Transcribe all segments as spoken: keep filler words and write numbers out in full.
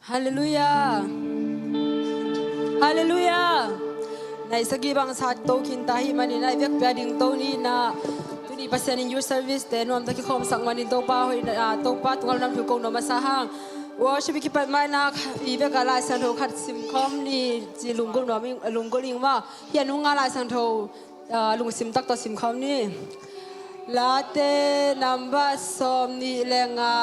Halleluiah. Halleluiah. Nai sagih bang sa to khin ta hi manin a i vekpi-a ding to ni in ah, tuni Pasian in youth service te nuamtak kikhawmsak manin Topa hoihna, ah, Topa tungah lungdam thu ko nuam masa hang. Worship i kipat ma in ah i vekpi-a Lai Siangtho khat sim khawm ni ci lunggulh nuam ing, lunggulh ing maw. Hih a nungah Lai Siangtho, ah, lungsim tak tawh sim khawm ni. Late number sawm nih le nga,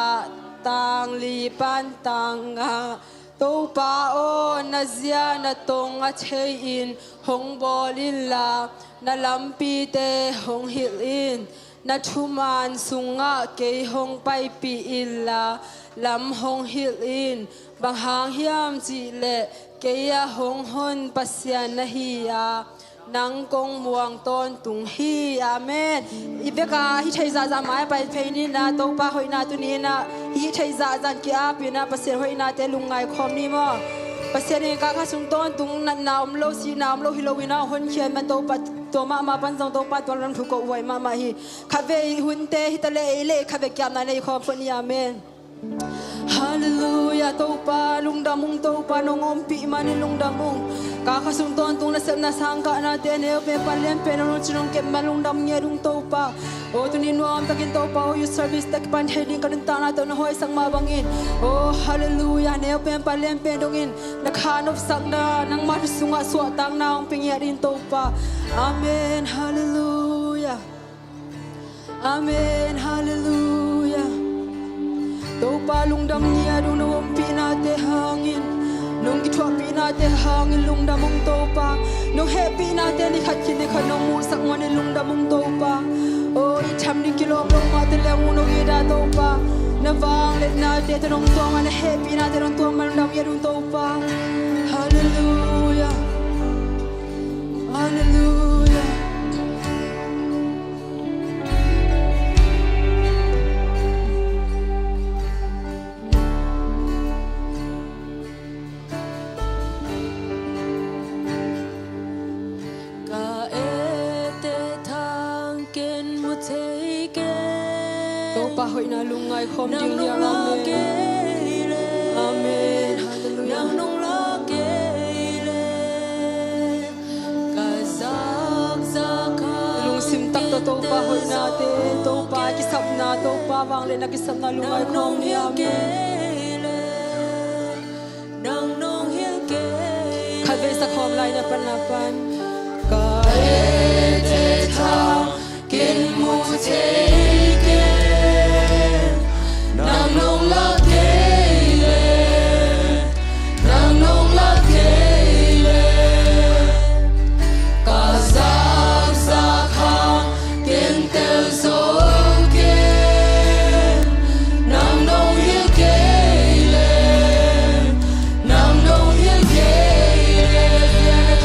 tang li pan tang nga. Topa aw, na zia na tong a thei-in hong bawl inla, na lampite hong hilh in. Na thuman sungah kei hong paipih inla, lam hong hilh in. Bang hang hiam cihleh kei a hong hon Pasian na hi a, nang kong muang tawntung hi. Amen. I vekpi-a hih thei zahzah mai-ah pai phei ni in ah, Topa hoihna tuni in ah hih thei zahzah ki-ap in ah Pasian hoihnate lungngai khawm ni maw. Pasian in kha khat sung tawntung natna om lo, sihna om lo hi lo in ah hong honkhia man Topa, tua mahmah pan zong Topa tua lungdam thu ko huai mahmah hi. Khatvei hunte hi ta leh ei le ei khatvei ki-apna nei khawm phot ni. Amen. Halleluiah. Topa lungdam ung, Topa nong ompih manin lungdam ung. Kha khat sung tawntung nasepna sangkahnate neu pen pan lianpen nong nong ci nong kep man lungdam ngiat ung Topa. Aw tuni nuamtakin Topa aw youth service tak pan thei ding ka nuntakna tawh na hoihsak mah bangin, aw halleluiah, neu pen pan lianpen dongin na kha nopsakna, nangma thu sungah suahtakna hong pia ngiat in Topa. Amen. Halleluiah. Amen. Halleluiah. Topa lungdam ngiat ung, nong ompihnate hangin, nong kithuahpihnate hangin lungdam ung Topa. Nong hehpihnate ni khat khin ni khat nong muhsak manin lungdam ung Topa. Aw i tham ding kilawm lo mah te le mu nong it a Topa, na vangliatnate tawh nong tuam a, na hehpihnate nong tuam a, lungdam ngiat ung Topa. Halleluiah. Halleluiah. Ka etteh thang ken mu thei ken. Topa hoihna lungngai khawm ding hiam. Amen. Amen. Halleluiah. Nang nong lak kei leh ka zakzak hang. Lungsim tak tawh Topa hoihnate, Topa kisapna, Topa vangliatna kisapna lungngai khawm ni. Amen. Nang nong hilh kei leh. Khatvei sa khawm lai na pan na pan. Ka etteh thang ken mu thei ken, nang nong lak kei leh, nang nong lak kei leh, ka zakzak hang ken tel zo ken, nang nong hilh kei leh, nang nong hilh kei leh.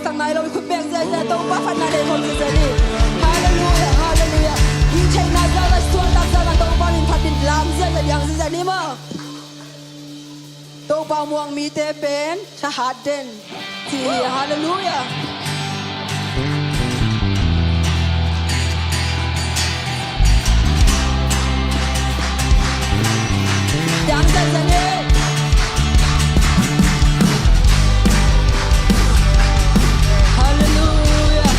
Sang nai lo, i khut beng ziahziah, Topa phatna nei khawm ziahziah ni. Halleluiah, halleluiah. Gim theihna zah le suahtak zah le Topa min phat in lam ziahziah, diang ziahziah ni maw. Topa muang mite pen thahat den. Ci hi, halleluiah. Diang ziahziah ni. Halleluiah.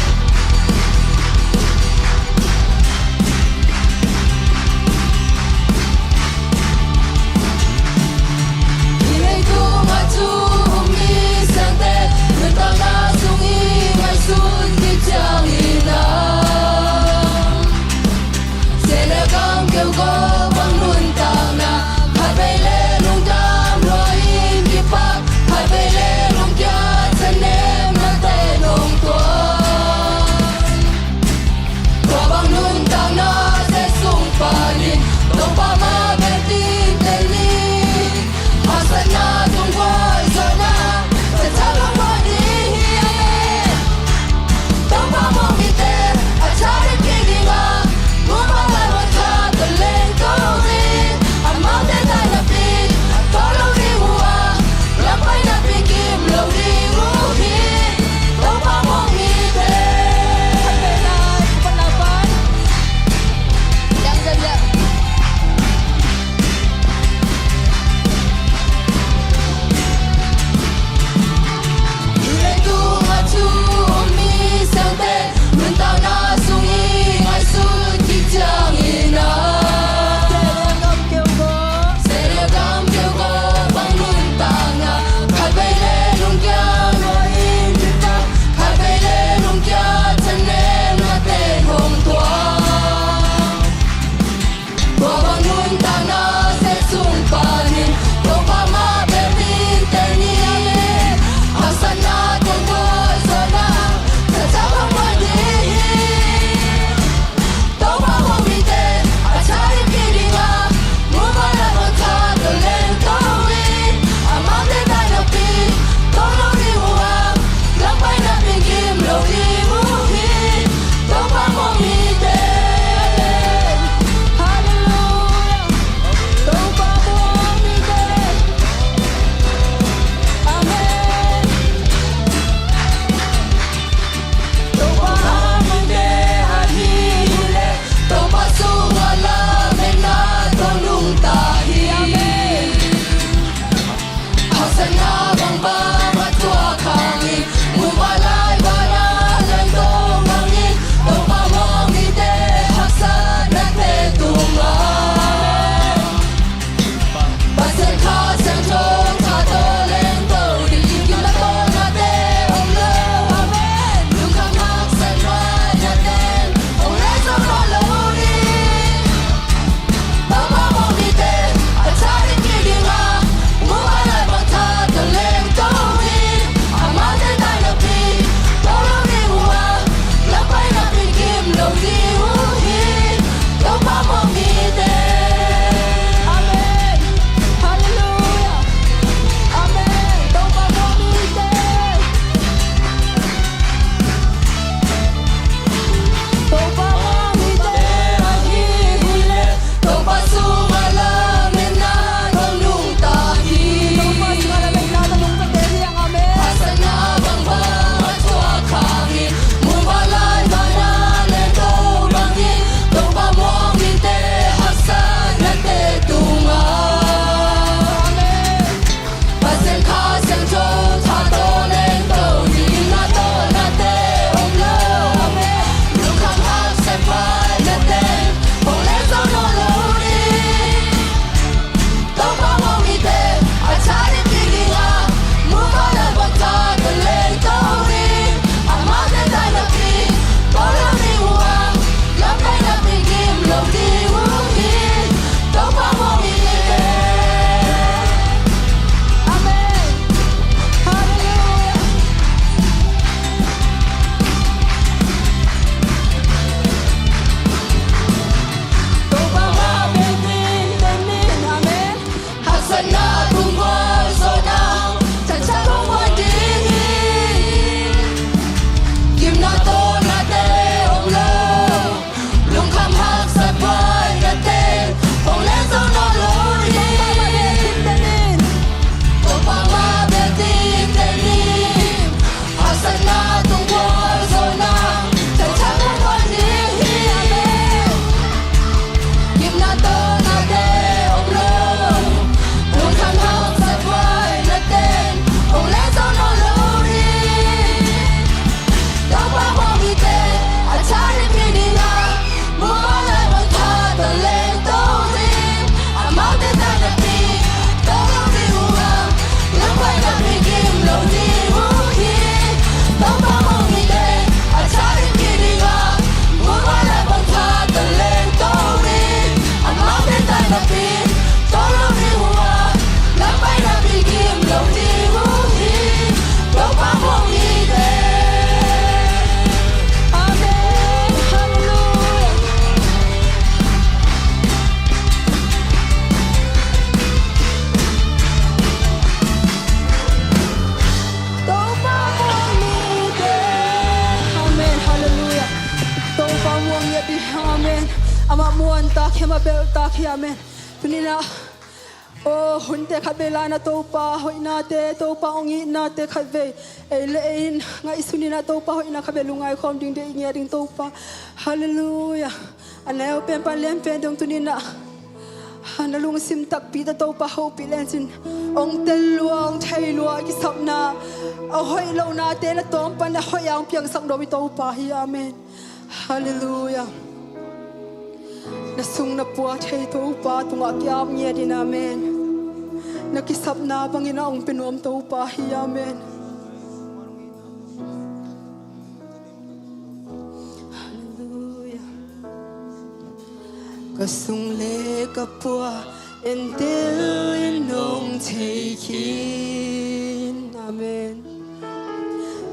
Hi leitungah thu um mi sangte, nuntakna sung i Muan tak hi, a belh tak hi. Amen. Tuni-in ah, aw, hunte khat vei lai-in ah Topa hoihnate, Topa hong itnate khat vei ei le ei in ngaihsun in ah, Topa hoihna khat vei lungngai khawm ding deih ngiat ding Topa. Halleluiah. A neu pen pan lian pen dong tuni-in ah, na lungsim takpi tawh Topa hopih lencin hong tel lua, hong thei lua, kisapna, a hoih lohnate na tawm pan a hoih a hong piangsak nuam i Topa hi. Amen. Halleluiah. Na sung na pua thei Topa tungah ki-ap ngiat in. Amen. Na kisapna bangin a hong pia nuam Topa hi. Amen. Halleluiah. Ka sung le ka pua entel in nong thei khin. Amen.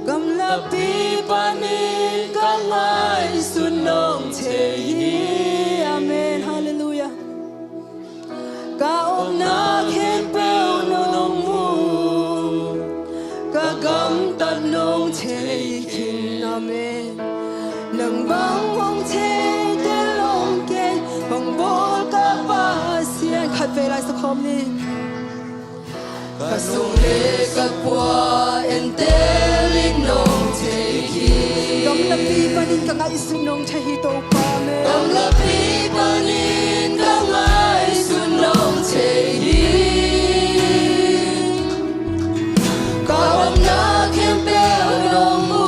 Gamlapi panin ka ngaihsun nong thei hi. Amen. Halleluiah. Ka omna khempeuh nong mu, ka gamtat nong thei khin. Amen. Nang bang hong thei tel hong kei, hong bawl ka Pasian. Khat vei lai sa khawm ni. Ka sung le ka pua entel in nong thei hi. Gamlapi panin ka ngaihsun nong thei hi Topa. Amen. Gamlapi panin ka ngaihsun nong thei hi. Ka omna khempeuh nong mu,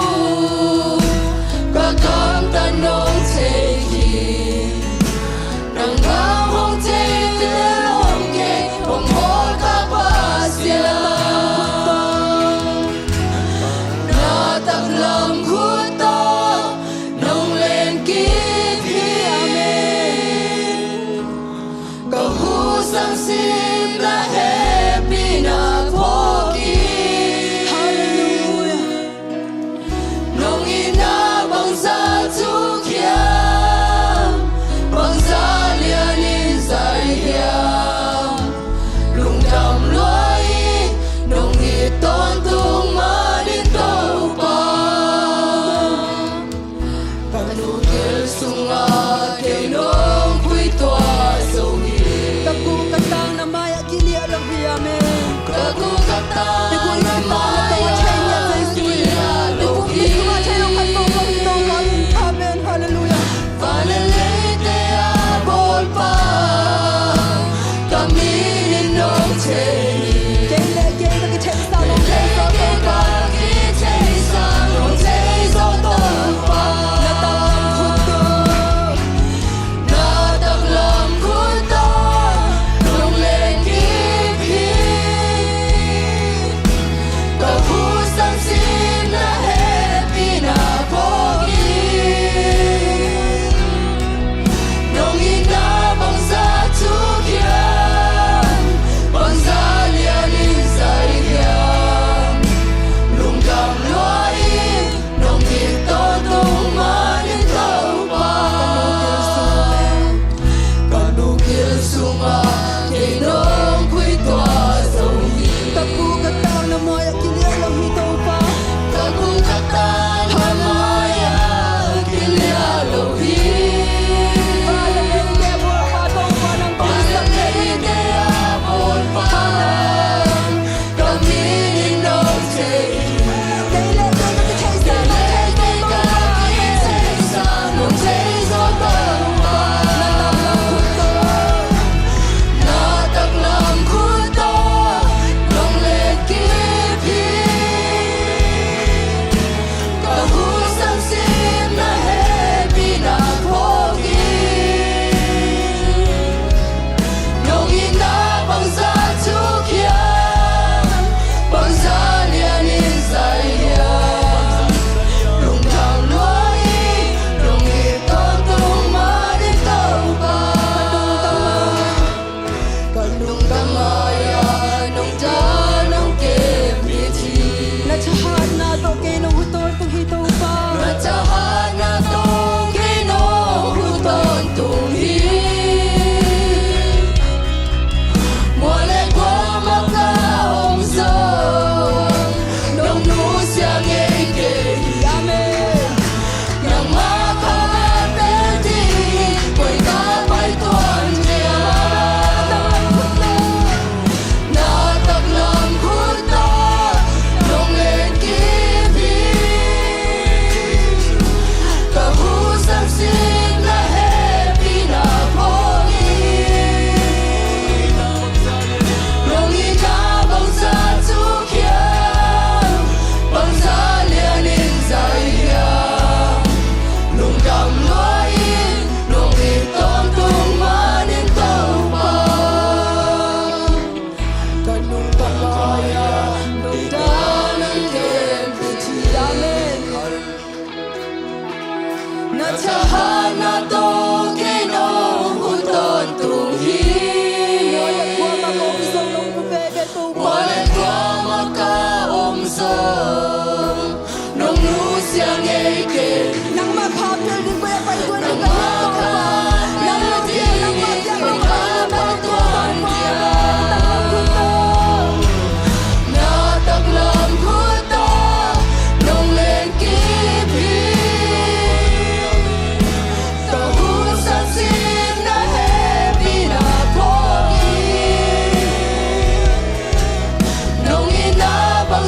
ka gamtat nong thei hi. Nang bang hong thei tel hong kei, hong bawl ka Pasian. Na taklam khut tawh nong leng kik hi. Amen.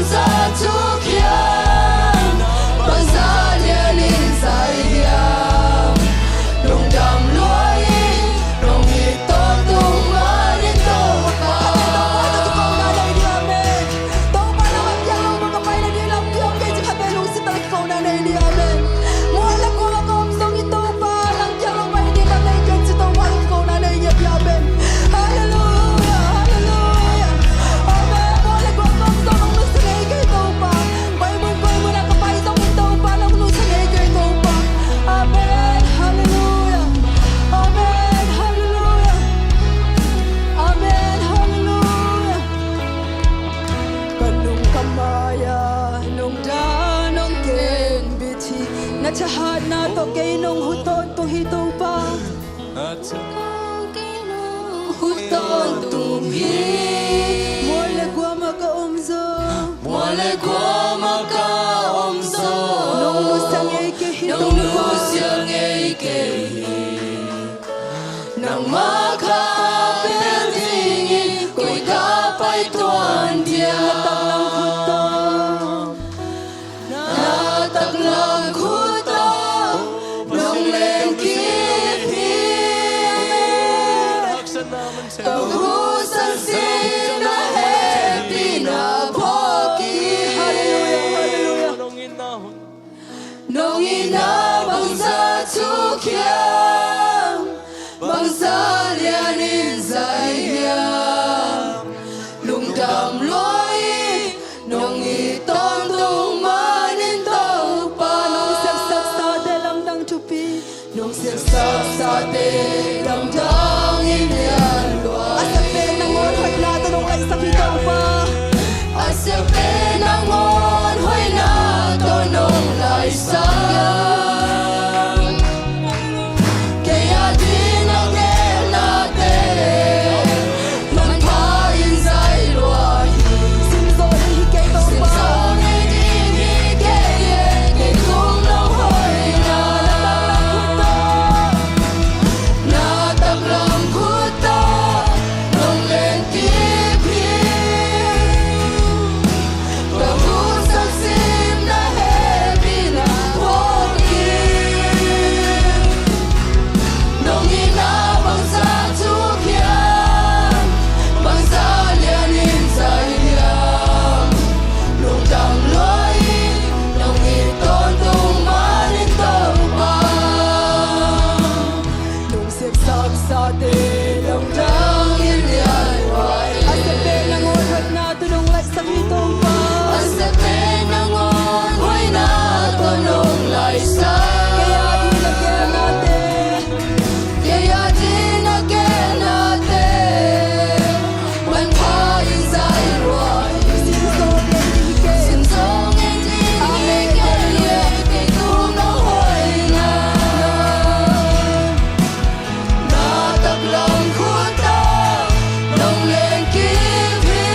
Sa thuk hiam, bangzah lian in zai hiam, lungdam lua in nong it tawntung manin Topa. Topa, nang kikhopna nei dih, amen. Topa, nang a piang lo mah ka pai na dih lam kiam kei ci khat vei lungsim tawh kikhopna nei dih, amen. Mual le kuama ka om zong hi Topa, nang kiang lo pai ding ka nei kei ci Topa, nang kikhopna nei dih, amen. Halleluia, halleluia. Amen. Mual le kuama ka om zong nong nusia ngei kei Topa. Koi mun koi mun ah ka pai zongin Topa nong nusia ngei kei Topa. Amen. Halleluia. Amen. Halleluia. Amen. Halleluia. Ka nung ka mai-ah nong dan nong ken bit hi. Na thahatna tawh kei nong hu tawntung hi Topa. Hu tawntung hi. Mual le kuama ka om zong, mual le kuama ka om zong, nong nusia ngei kei hi Topa. Nong nusia ngei kei hi. Nangmah kha pel dingin koi ka pai tuan dia. Na taklam khut tawh, na taklam khut tawh nong len kip hi. Ka hu sangsim na hehpihna phawk hi. Halleluia, halleluia. Nong itna bangzah thuk hiam, bangzah lian in zai hiam, lungdam lua in nong it tawntung manin Topa. Nong sepsak sate lamdang thupi. Nong sepsak sate lamdang in lian lua. A siapen nangawn hoihna tawh nong laihsak hi Topa. A siapen nangawn hoihna tawh nong laihsak. Kei a ding na gelnate manpha in zai lua hi. Sim zaw ngei hi kei Topa. Sim zaw ngei ding hi kei e, kei tung nong hoihna. Na taklam khut tawh nong len kip hi. Ka hu sangsim na hehpihna phawk hi. Nong itna bangzah thuk hiam, bangzah lian in zai hiam, lungdam lua in nong it tawntung manin Topa. Nong sepsak sate lamdang in lian lua hi. A siapen nangawn hoihna tawh nong laihsak hi Topa. A siapen nangawn hoihna tawh nong laihsak. Kei a ding na gelnate, kei a ding na gelnate manpha in zai lua hi. Sim zaw ngei ding hi kei. Sim zaw ngei ding hi kei e, kei tung nong hoihna. Na taklam khut tawh nong len kip hi.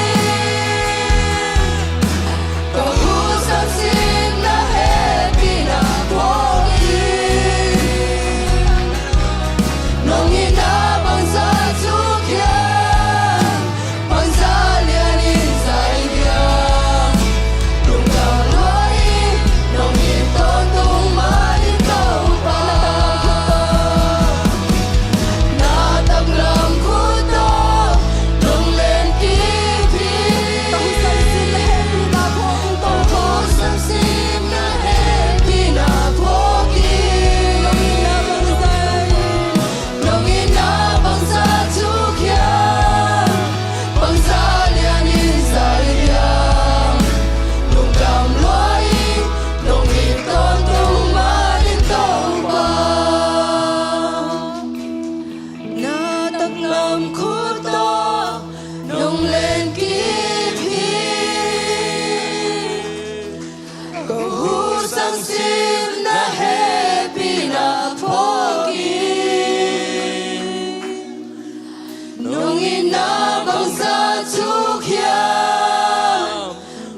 Ka hu sangsim na hehpihna phawk hi. Nong itna bangzah thuk hiam, bangzah lian in zai hiam, lungdam lua in nong it tawntung manin Topa. Na taklam khut tawh nong len kip hi. Ka hu sangsim na hehpihna phawk hi Topa. Ka hu sangsim na hehpihna phawk hi. Nong itna bangzah in, nong itna bangzah thuk hiam, bangzah lian in zai hiam, lungdam lua in nong it tawntung manin Topa. Na taklam khut tawh nong len kip hi. Ka hu sangsim na hehpihna phawk hi. Nong itna bangzah thuk hiam,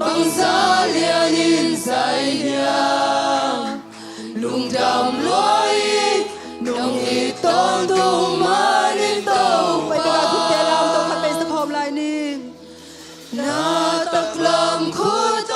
bangzah lian in zai hiam, lungdam lua in nong it tawntung manin Topa. Pai bang a khutte lam tawh khat peuh sa khawm lai ni. Na taklam khut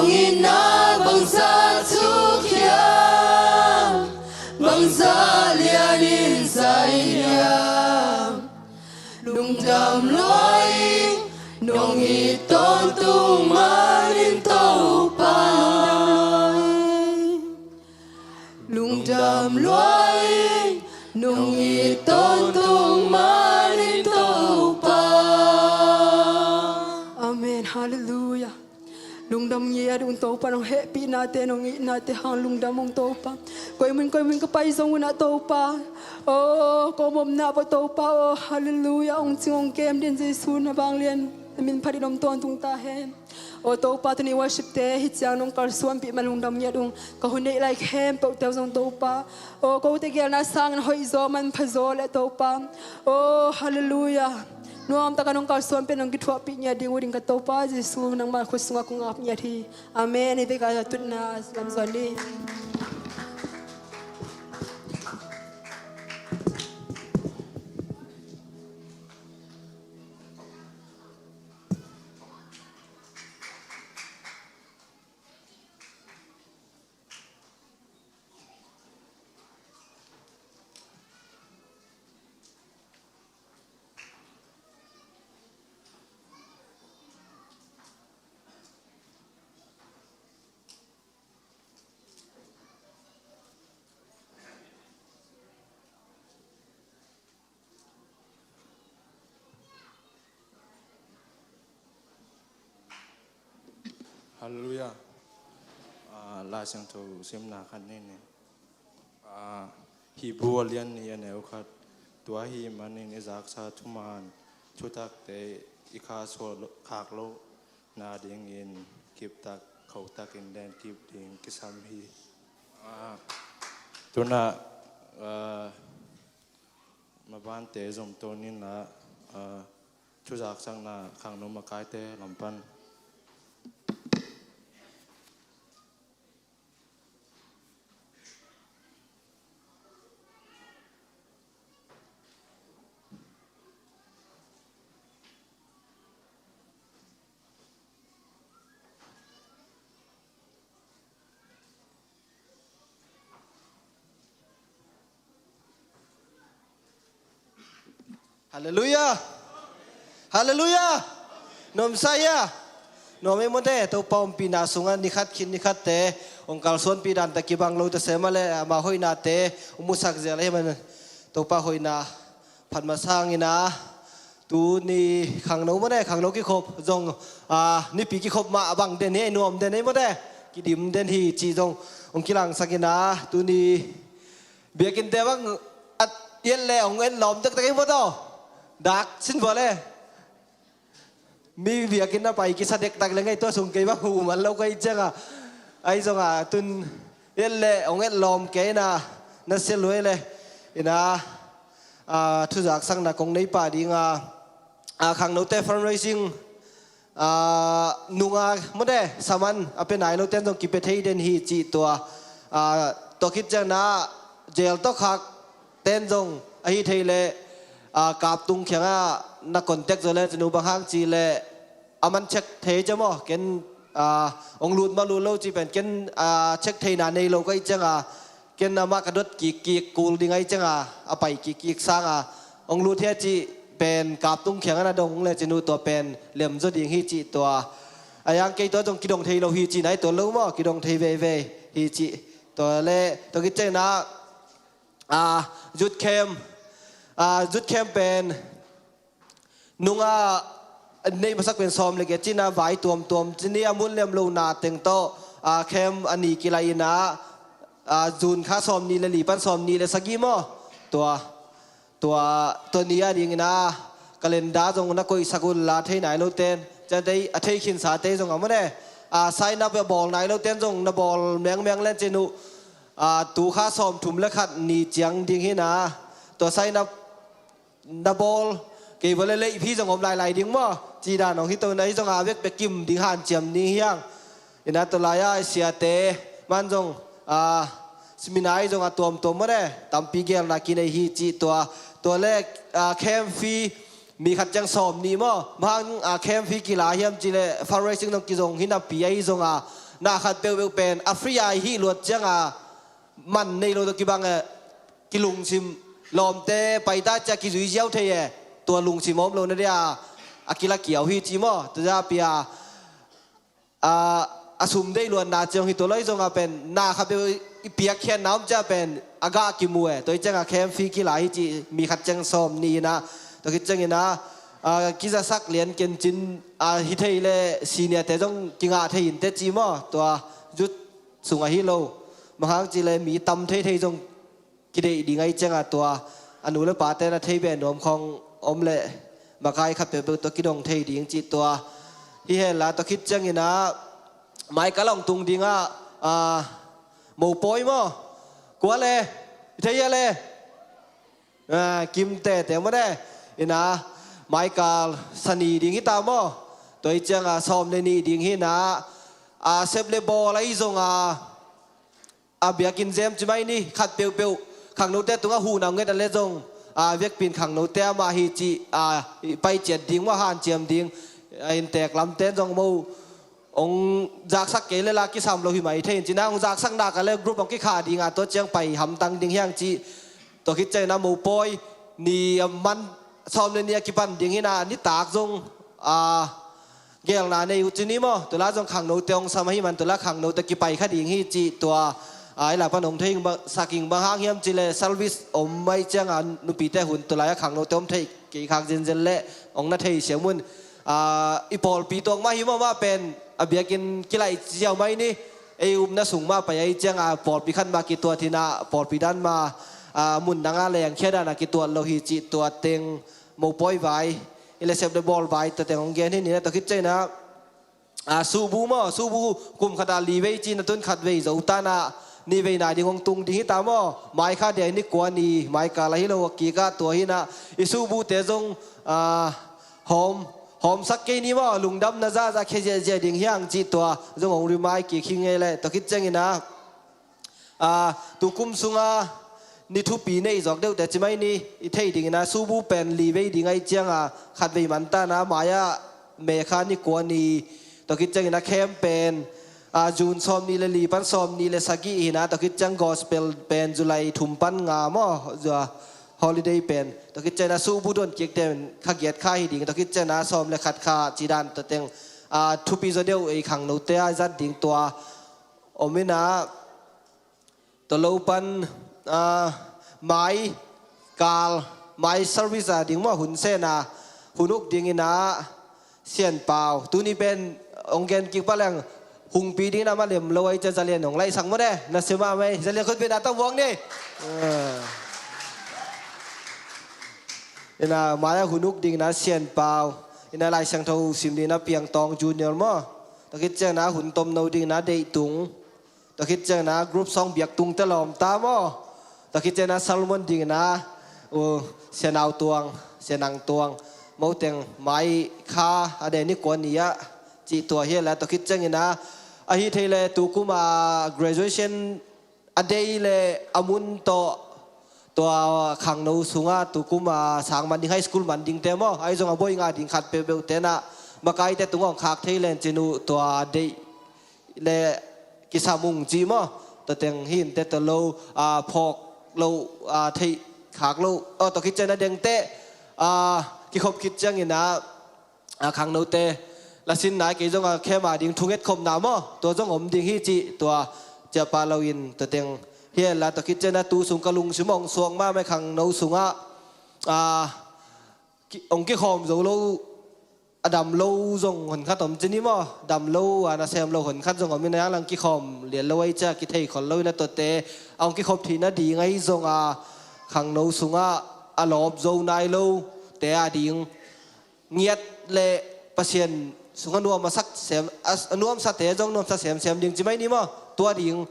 Nong itna bangzah thuk hiam, bangzah lianin zai hiam? Lungdam lua ing, nong it tawntung manin Topa. Lungdam lua ing, nong it tawntung manin Topa. Amen. Halleluiah. Lungdam ngiat ung Topa, nong hehpihnate, nong ihnate hang lungdam ung Topa. Koimun koimun ka pai zong unah Topa, o, ka om omna pah Topa, o, halleluiah, ong cing ong kem den Jesu na vanglian na min phatin om tawntung ta hen. O Topa, tuni worship te hi ciang nong kalsuanpih man lungdam ngiat ung. Ka hun neih lai khempeuh teu zong Topa, o, kote gelna sangin hoih zaw manpha zaw leh Topa, o, halleluiah, nuamtaka nong kalsuanpih, nong kithuahpih ngiat ding uh ding ka Topa Jesu, nangma khut sungah kong ap ngiat hi. Amen. Hih veka tutna lam zuan dih. Halleluiah. Ah, Lai Siangtho simna khat nei ni. Ah, Hebru a lian nih a neu khat. Tua ahih manin i zaksa thuman thutakte i khaksuah lo, khak lohna dingin kiptak khotakin lenkip ding kisam hi. Ah, tu-in ah, ah, mabante zom to ni in ah, ah, thuzaksakna khangno makaite lam pan. Halleluiah. Halleluiah. Nuam sa hia? Nuam ei maw te, Topa ompihna sungah ni khat khit ni khatte hong kalsuanpih dante kibang lo ta se mah leh, ama hoihnate hong musak zel ahih man Topa hoihna phat masa hangin ah, tuni khangno maw te, khangno kikhop zong, ah, nipi kikhop mah a bang den hi, nuam den hi maw te, kidim den hi cih zong hong kilangsak in ah, tuni biakinnte bang a et leh hong et lawm tektek hi maw te. Dak sin vua le. Mi biakinn a pai kisa dektak leng ei, tua sung kei bang hu man lo ka hih ciangah. Ahi zongah tun et leh hong et lawm kei in ah, na sia lua leh. In ah, ah, thuzaksakna kong nei pah ding a, ah, khangnote fundraising, ah, nunga maw te, saman a pia nai lote'n zong kipia thei den hi cih tua. Ah, tua khit ciangin ah jail tawh khak ten zong ahi thei leh, ah, Kaptung kiangah na contact zaw lecin uh, bang hang cih leh a man check thei cia maw, ken, ah, hong lut maw lut lo cih pen ken, ah, check theihna nei lo ka hih ciangah, ken amah ka dot kikkik kul ding ahih ciangah, a pai kikkik sangah hong lut hia cih pen Kaptung kiangah na dong lecin uh, tua pen lem zaw ding hi cih tua. A yang kei tua zong kidong thei lo hi cih nai tuan lo maw, kidong thei veivei hi cih. Tua leh, tua khit ciangin ah, ah, youth camp, ah, youth camp pen nunga neih masak pen sawm le giat cih in ah, vai tuamtuam cih ni, a mun lem lohna teng tawh, ah, camp a ni kilaih in ah, ah, June kha sawm nih le li pan sawm nih le sagih maw. Tua, tua, tua ni a dingin ah, calendar zong na koihsak un la, thei nai lote'n. Ciangte a thei khinsate zong a maw te, ah, sign up a bawl nai lote'n zong na bawl mengmeng lecin uh, ah, tu kha sawmthum le khat ni ciang ding hi in ah, tua sign up na bawl kei vua leh late fee zong om lailai ding maw, cih dan hong hi to in ah, ahi zongah a vekpi kim ding hanciam ding hi hang. In ah tua lai-a siate man zong, ah, seminar ahi zongah tuamtuam maw te, tampi gelna kinei hi cih tua. Tua leh, ah, camp fee mi khat ciang sawm nih maw, bang hang, ah, camp fee kila hiam cih leh fundraising zong kizong hi napi ahi zongah, na khat peuhpeuh pen a free a i hih luat cianga man nei lo tawh kibang e, kilungsim lawmte paita cia kizui ziau thei e. Tua lungsim a om lo na dia a kila kiau hi ci maw. Tua zia pia a, a sum deih luatna ciang hi tua loi zonga pen na khat peuh i piakkhiatna om cia pen a gah kimu e. Tua i cianga camp fee kila hi ci mi khat ciang sawm ni ina. Tua khit ciangina a, kizasak lian kencin a, hi thei le senior te zong kingah thei in te ci maw. Tua zut sunga hi lo. Manghang ci le mi tam thei thei zong kideih ding ahi cianga tua a nu le pate na thei be nuam khawng om le makai khat peuhpeuh tua kidong thei ding ci tua hi hela. Tua khit ciangina maikal hong tung dinga a, mopawi maw? Kua le? I thei hia le? A, kimtete maw ne? Ina maikal sani ding hita maw? Tua i cianga sawm le nih ding hina a, sep le bawl ahi zonga a, biakinn zem ci mai ni. Khat peuhpeuh khangnote tunga huhna nget a le zong a, biakpin khangnote amah hi ci a, i paiciat ding maw, hanciam ding a, inntek lamten zong mo hong zaksak kei le la kisam lo hi mai thei in cina hong zaksak nak a le group hong kikha dinga tua ciang pai hamtang ding hiang ci. Tua khit ciangina mopawi ni a man sawm le ni a kipan ding hina nitak zong a, gelna nei uh ci ni maw? Tula zong khangnote hong sam ahi man tula khangnote kipai kha ding hi ci tua a, i la pan hong thei ing bang, sak ing bang hang hiam ci le service om mai cianga nupite hun tulai a khangnote om thei kei khak zenzen le hong na thei siam un. A, i pawlpi tuak mah hi mawmah pen a biakinn kilaih ziau mai ni. Ei upna sung mah pai ahi cianga pawlpi khat mah kituat hina pawlpi dan mah a, mun danga lengkhia dana kituat lo hi ci tua teng mopawi vai i le sep le bawl vai tua teng hong gen hi ni na. Tua khit ciangina a, subu maw, subu kum khata li vei ci na tun khat vei zo tana ni vei nai ding hong tung ding hita maw? Mai kha dia ni kua ni, mai kala hi lo a kika tua hina i subute zong a, hawm, hawmsak kei ni maw, lungdamna zaza khia ziahziah ding hiang ci tua zong hong rimai kik hi ngei le. Tua khit ciangina a, tukum sunga ni thupi nei zawk deuhte ci mai ni. I thei dingina subu pen li vei ding ahi cianga khat vei mantana maia mekha ni kua ni. Tua khit ciangina camp pen a, June sawm ni le li pan sawm ni le sagih hina. Tua khit ciang gospel pen July thum pan nga maw, zua holiday pen. Tua khit ciangina subu don kikte pen kha giat kha hi ding. Tua khit ciangina sawm le khat kha ci dan tua teng a, thupi zaw deuh ei khangnote a zat ding tua om ina. Tua lo pan a, mai kal, mai service a ding maw, hun sena hun uk dingina Sian Pau tuni pen hong gen kik paleng hungpi dingina ma lem lo ahi cia Zalian hong laihsak maw ne? Na sia mah mai Zalian khutbetna tawh muang ni. Ina mai a hun uk dingina Sian Pau, ina Lai Siangtho sim dingina Piang Tawng Junior maw? Tua khit ciangina hun tomno dingina Deih Tung. Tua khit ciangina group song biak tungte lawm ta maw? Tua khit ciangina Salmon dingina u Sia Nau Tuang, Sia Nang Tuang, moteng mai kha a deni kua ni ah cih tua hi la. Tua khit ciangina ahi thei le tukuma graduation a dei le a mun tawh tua khangno sunga tukuma sang man ding, high school man dingte maw, ahi zonga boi nga ding khat peuhpeuh tena makaite tungah hong khak thei len cin uh tua deih le kisam ung ci maw? Tua teng hi in te tua lo a phawk lo a theih khak lo. Aw, tua khit ciangina dengte a kikhop khit ciangina a khangnote lasin nai kei zonga khema ding thunget khopna maw? Tua zong om ding hi ci tua ciapa lo in tua teng hi la. Tua khit ciangina tu sung ka lungsim hong suak mahmah khangno sungah a ki, hong kikhawm zo lo, a dam lo zong honkhat om cin hi maw? Dam lo a nasem lo honkhat zong om in a lang kikhawm lian lo ahi cia kithei khol lo in a tuate a hong kikhop theih nading ahi zonga khangno sungah a lawp zo nai lo te a ding ngiat le Pasian sungah nuam a sak sem, a, a nuamsate zong nuamsa semsem ding ci mai ni maw? Tua ding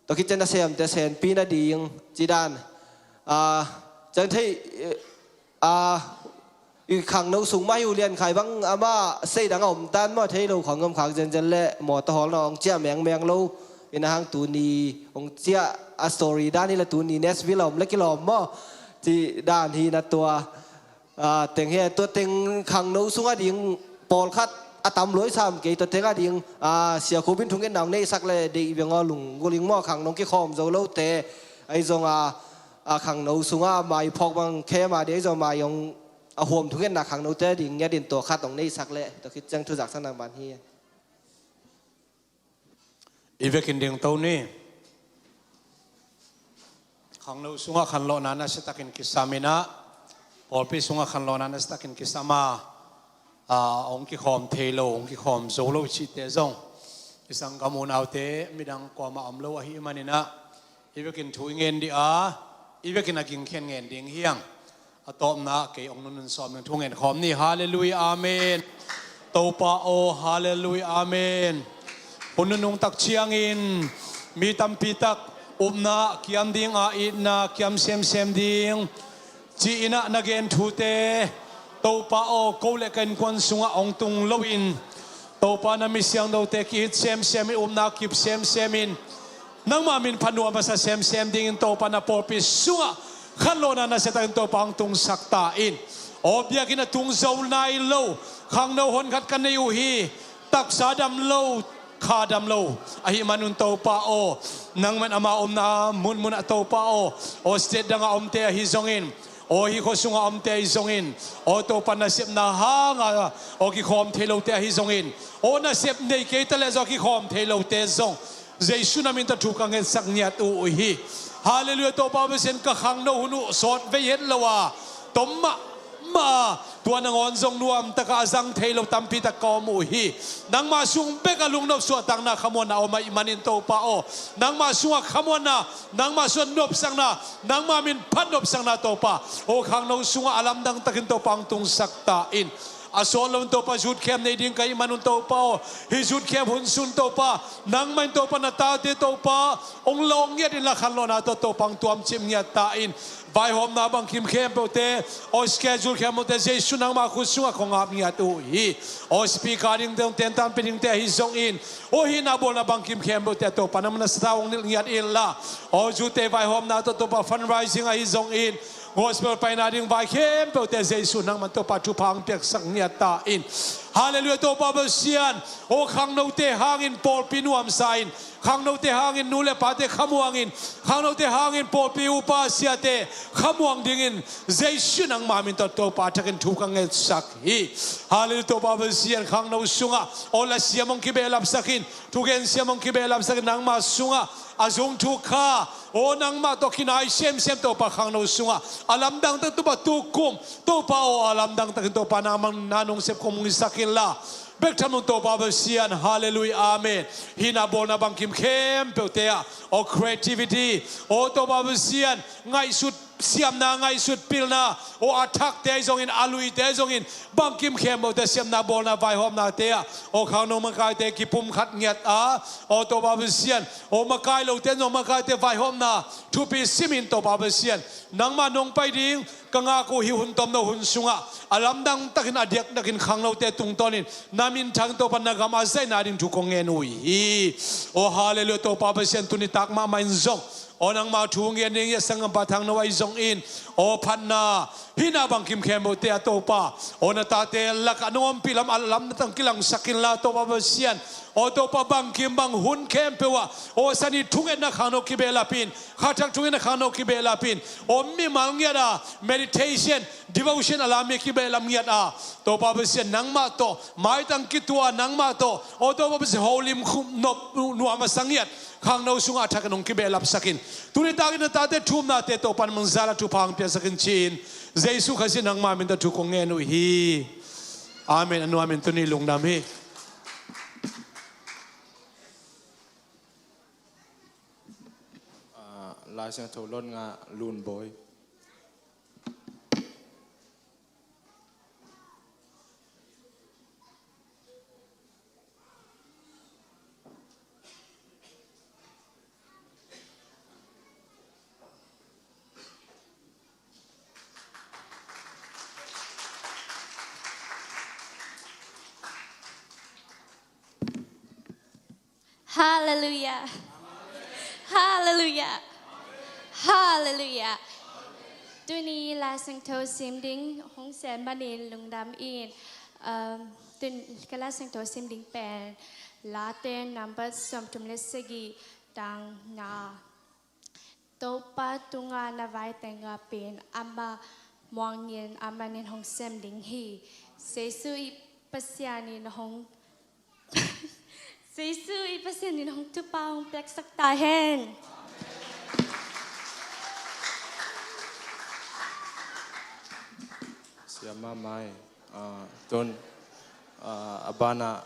tua khit ciang nasemte senpi nading ci dan a ciang thei a i khangno sung mah hi uh. Lian Khai bang amah sei dang a om tan maw, thei lo khawng om khak zenzen le mawtaw hawlna hong ciah mengmeng lo in a hang tuni hong ciah a story dan hi la tuni Nashville a om le kilawm maw ci dan hi na tua. A, teng he, tua teng khangno sung a ding pawlkhat a tam luai sam kei, tua teng a ding, a, Sia Khupin thungetna hong neihsak leh deih veng aw, lunggulh ing maw, khangno hong kikhawm zo lote, ahi zong a, a, khangno sungah maiphawk bang khem a ding, ahi zong mai hong a huam thungetna khangnote a ding ngiat in tua khat hong neihsak leh, tua khit ciang thu zaksak nang man hi. I vekin ding to ni. Khangno sungah khanlawhna nasiatakin kisam in ah, pawlpi sungah khanlawhna nasiatakin kisam a, a, hong kikhawm thei lo, hong kikhawm zo lo cihte zong i sanggam unaute midang kuamah om lo ahih manin ah, i vekin thu i ngen dih a, i vekin a gingkhen ngen ding hi hang. A tawpna kei hong nunun sawm ding thu ngen khawm ni. Halleluiah, amen. Topa aw, halleluiah, amen. Hun nunung tak ciangin mi tampi tak upna kiam ding a, itna kiam semsem ding ci-in ah na gen thute, Topa aw, ko le ka innkuan sungah hong tung loin, Topa, na mi siangthote ki-it semsem in, upna kip semsem in, nangma min phat nuam a sa semsem dingin Topa, na pawlpi sungah khanlawhna nasiatakin Topa hong tungsak ta in. Aw, biakinn a tung zo nai lo khangno honkhat ka nei uh hi. Taksa dam lo, kha dam lo ahih manun Topa aw, nangman ama omna munmun ah Topa aw, aw state dang a omte ahi zongin, aw hih khua sungah omte ahi zongin, aw Topa nasepna hanga aw kikhawm thei lote ahi zongin, aw nasep nei kei ta leh zong a kikhawm thei lote zong Jesu na min tawh thu ka ngetsak ngiat uh hi. Halleluiah, Topa Pasian, ka khangno hun uh sawt vei het lo a, tom mah mah a, tua nangawn zong nuamtak a zang thei lo tampi tak ka om uh hi. Nangma sung bek a lungnop suahtakna khamuanna om ahih manin Topa aw, nangma sungah khamuanna, nangma sungah nopsakna, nangma min phat nopsakna Topa aw, khangno sungah a lamdang takin Topa hong tungsak ta in. A sawt lo in Topa, youth camp nei ding ka hih manun Topa aw, hih youth camp hun sung Topa, nangmah in Topa na tate Topa hong lawng ngiat inla, khanlawhna tawh Topa hong tuamcip ngiat ta in. Vaihawmna bangkim khempeuhte, aw schedule khempeuhte Jesu nangma khut sungah kong ap ngiat uh hi. Aw speaker dingte, hong tentan pia dingte ahi zongin, aw hihna bawlna bangkim khempeuhte ah Topa nangma na sathau hong nilh ngiat inla, aw youthte vaihawmna tawh Topa fundraising ahi zongin, gospel paina ding vai khempeuhte Jesu nangman Topa thupha hong piaksak ngiat ta in. Halleluiah, Topa Pasian, aw khangnote hangin pawlpi nuamsa in, khangnote hangin nu le pate khamuang in, khangnote hangin pawlpi upa siate khamuang dingin Jesu nangma min tawh Topa thakin thu ka ngetsak hi. Halleluiah, Topa Pasian, khangno sungah aw lasiam hong kibehlapsak in, thugen siam hong kibehlapsak in, nangma sungah a zung thuk kha aw nangmah tawh kinai semsem Topa, khangno sungah a lamdang tak Topa tukum Topa aw, a lamdang takin Topa nangmah na nong sep kong mungsak inla, bek tham nung Topa Pasian. Halleluiah, amen. Hihna bawlna bangkim khempeuhte ah aw creativity, aw Topa Pasian, ngaihsut siamna, ngaihsut pilna, aw a thakte ahi zongin, a luite ahi zongin, bangkim khempeuhte siamna bawlna vaihawmnate ah aw khangno makaite kipumkhat ngiat a, aw Topa Pasian, aw makai lote zong makaite vaihawmna thupi simin Topa Pasian, nangmah nong pai ding ka ngak uh hi. Hun tomno hun sungah a lamdang takin, a diakdiakin khangnote tungtawnin na min thang Topa na gam a zaihna ding thu kong ngen uh hi. Aw halleluiah, Topa Pasian, tuni tak mahmah in zong aw nangma thu ngen ding hi a, sanggampa thangno ahi zongin, aw phatna hihna bangkim khempeuhte ah Topa, aw na tate lakah nong ompih lam a lamdang kilangsak inla Topa Pasian, aw Topa bangkim bang hun khempeuh ah, aw sani thungetna khangno kibehlap in, khathak thungetna khangno kibehlap in, aw mimal ngiat a meditation, devotion a la mi kibehlap ngiat a, Topa Pasian, nangmah tawh maitang kituah, nangmah tawh aw Topa Pasian holim khum nop nuam a sa ngiat khangno sungah a thakin hong kibehlapsak in. Tuni takin na tate thumnate Topa nangman zala thupha hong piaksak in ci-in, Jesu Khazih nangma min tawh thu kong ngen uh hi. Amen. A nuamin tuni lungdam hi. Ah, Lai Siangtho Lotngah Lunbawi. Halleluiah. Halleluiah. Halleluiah. Tuni Lai Siangtho sim ding hong sem manin lungdam ing. Um, Tun ka Lai Siangtho sim ding pen Late number sawmthum le sagih, tang nga. Topa tungah na vai teng ngap in, amah muangin, amah in hong sem ding hi. Jesu i Pasian in hong Jesu i Pasian in hong thupha hong piaksak ta hen. Siam mahmah hi. Ah, tun, ah, a banah,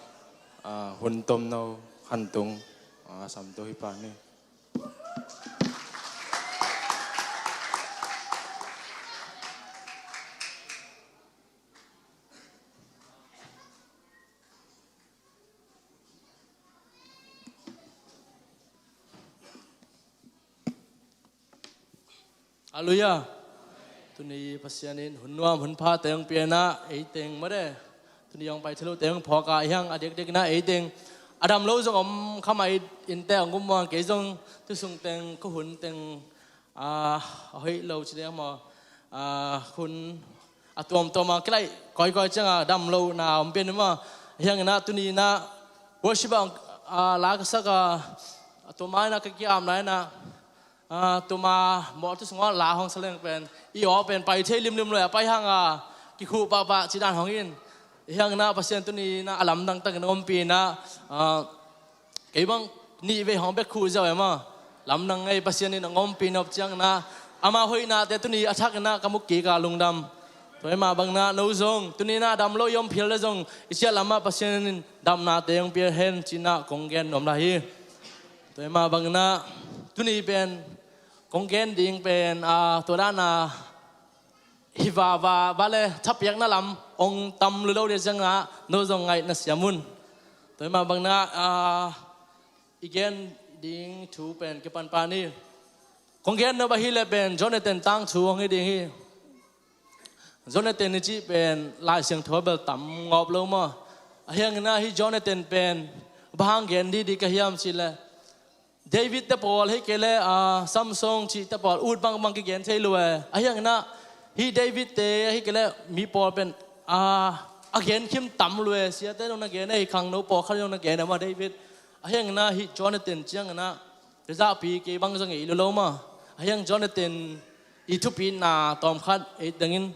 ah, hun tomno khantung, ah, Samto hi pah ni. Halleluiah. Tuni Pasian in hun nuam hun pha teng pianah ei teng made. Tuni hong pai thei lo teng phawk a hiang a diakdiak inah ei teng a dam lo zong om kha mah in, innte hong gum muang kei zong tu sung teng ka hun teng, ah, a hoih lo ci deng maw, ah, hun a tuamtuam a kilaih kawikawi ciang a dam lo na om pian maw. Hiang inah tuni inah worship a, ah, la ka sak a, a tua mai inah ka kiam lai inah, ah, tuma mawh tu sungah la hong sa leng pen i aw pen pai thei limlim lo a pai hang a kikhuh pahpah ci dan hong in. Hiang inah Pasian tuni inah a lamdang takin a ompih inah, ah, kei bang nih vei hong bek khuh ziau e maw. Lamdang ngei Pasian in a ompih nop ciang inah ama hoihnate tuni a thak inah ka mu kik a lungdam. Tua hi mah bang inah no zong tuni inah dam lo i om phial le zong i ciah lamah Pasian in damnate hong pia hen ci inah kong gen nuam lai hi. Tua hi mah bang inah tuni pen kong gen ding pen, ah, tua dan a hi vava va le thapiakna lam hong tam lua lo ding ciang inah no zong ngaih na siam un. Tua hi mah bang inah, ah, i gen ding thu pen kipan pah ni. Kong gen nop ahih leh pen Jonathan tangthu hong hi ding hi. Jonathan i cih pen Lai Siangtho bel tam ngawp lo maw. A hiang inah hih Jonathan pen bang hang gen didi ka hiam cih leh David te pawl ahih kei leh, ah, Samson cih te pawl ut bangbang kigen thei lua e. A hiang inah hih David te ahih kei leh mi pawl pen, ah, a gen khim tam lua e. Siate zong na gen e, khangno pawlkhat zong na gen e maw David. A hiang inah hih Jonathan ciang inah ka zahpi kei bang zong ngei lua lo maw. A hiang Jonathan i thupitna tawmkhat ei tengin,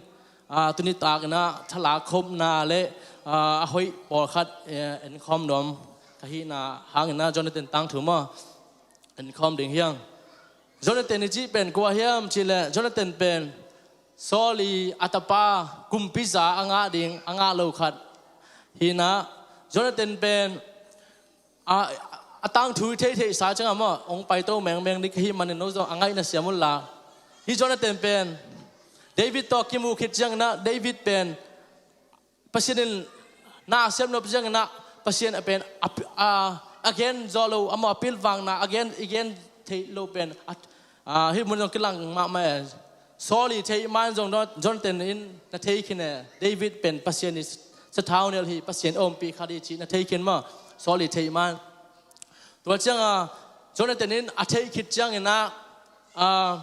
ah, tuni tak inah thalak khopna le, ah, a hoih pawlkhat, eh, enkhawm nuam ka hihna hang inah Jonathan tangthu maw enkhawm ding hiang. Jonathan i cih pen kua hiam cih leh Jonathan pen Saul i a tapa kumpiza a ngah ding a ngah lo khat hi inah Jonathan pen a, a tangthu i theihtheihsa ciang a maw hong paito mengmeng ding ka hih manin no zong a ngaih na siam un la. Hih Jonathan pen David tawh kimu khit ciang inah David pen Pasian in na a sep nop ciang inah Pasian a pen a, a, a gen zawh lo a maw a pilvangna a gen i gen theih lo pen a, a, hih mun zong kilang mahmah e. Saul i theih man zong Jonathan in na thei khin e. David pen Pasian i sathau nel hi, Pasian ompih khat hi cih na thei khin maw. Saul i theih man. Tua ciang a Jonathan in a theih khit ciang inah, ah,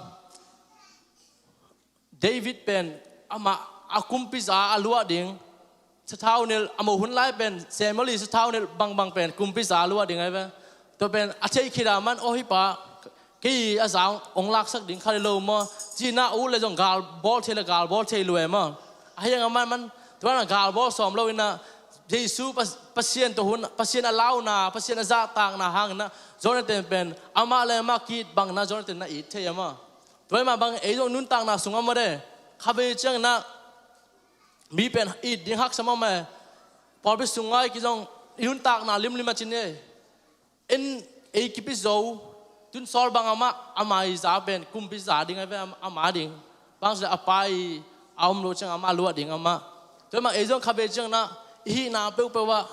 David pen amah a kumpiza a luah ding sathau nel a mo hun lai pen Samuel i sathau nel bangbang pen kumpiza a luah ding ahi ve. Tua pen a theih khit a man aw hih pa kei a za hong laksak ding khat hi lo maw. Ci inah ut le zong gal bawl thei le gal bawl thei lua e maw. A hiang a man man tua inah gal bawl sawm lo inah Jesu Pas-, Pasian tawh hun, Pasian a launa, Pasian a zahtakna hang inah Jonathan pen amah le amah ki-it bang inah Jonathan na it thei a maw. Tua hi mah bang ei zong nuntakna sungah maw de khavei ciang inah mi pen it ding haksa mahmah e. Pawlpi sungah i kizong i nuntakna limlim a cin e. En ei kipi zo tun Saul bang amah ama i za pen kumpi za ding a ve ama ding. Bang sile a pa i a om lo ciang amah luah ding amah. Tua hi mah ei zong khavei ciang inah i hihna peuhpeuh ah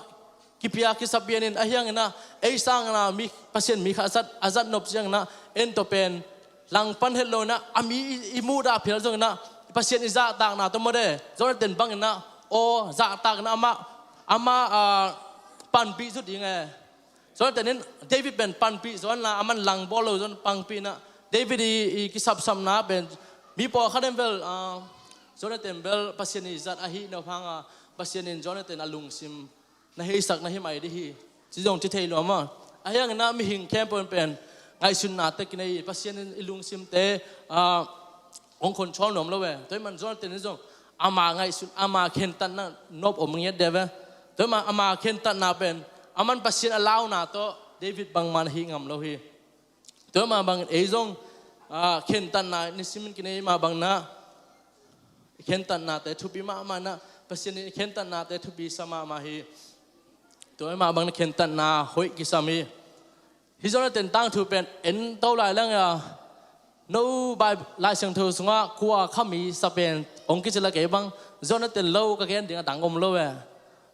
kipia kisa pian in a hiang inah ei sang inah mi Pasian mi khat a zat, a zat nop ciang inah en tawh pen langpan het lo inah a mi i, i muhdah phial zong inah Pasian i zahtakna tawh maw de Jonathan bang inah aw zahtak inah amah, amah, ah, panpih zut ding e. Jonathan in David pen panpih zaw inla a man lang bawl lo zong panpih inah David i, i kisapsapna pen mi pawlkhat in bel, ah, Jonathan bel Pasian i zat ahi nop hang a Pasian in Jonathan a lungsim na heisak na hi mai dih hi. Ci zong ci thei lua maw? Ahi hangin ah mihing khempeuh in pen ngaihsutnate kinei hi. Pasian in i lungsimte ah hong control nuam lo ve. Tua ahih man Jonathan in zong ama ngaihsut, ama khentatna nop om ngiat deuh ve. Tua ahih man ama khentatna pen aman Pasian a launa tawh David bangmah na hih ngam lo hi. Tua mah bangin ei zong ah khentatna nisim in kinei mah bangin ah khentatnate thupi mahmah in ah Pasian in khentatnate thupi sa mahmah hi. Tua mah bangin khentatna hoih kisam hi. Hih Jonathan tangthu pen en to lai leng a no Bai Lai Siangtho sungah kua khami sa pen hong kici la kei bang Jonathan lo ka gen ding a dang om lo ve.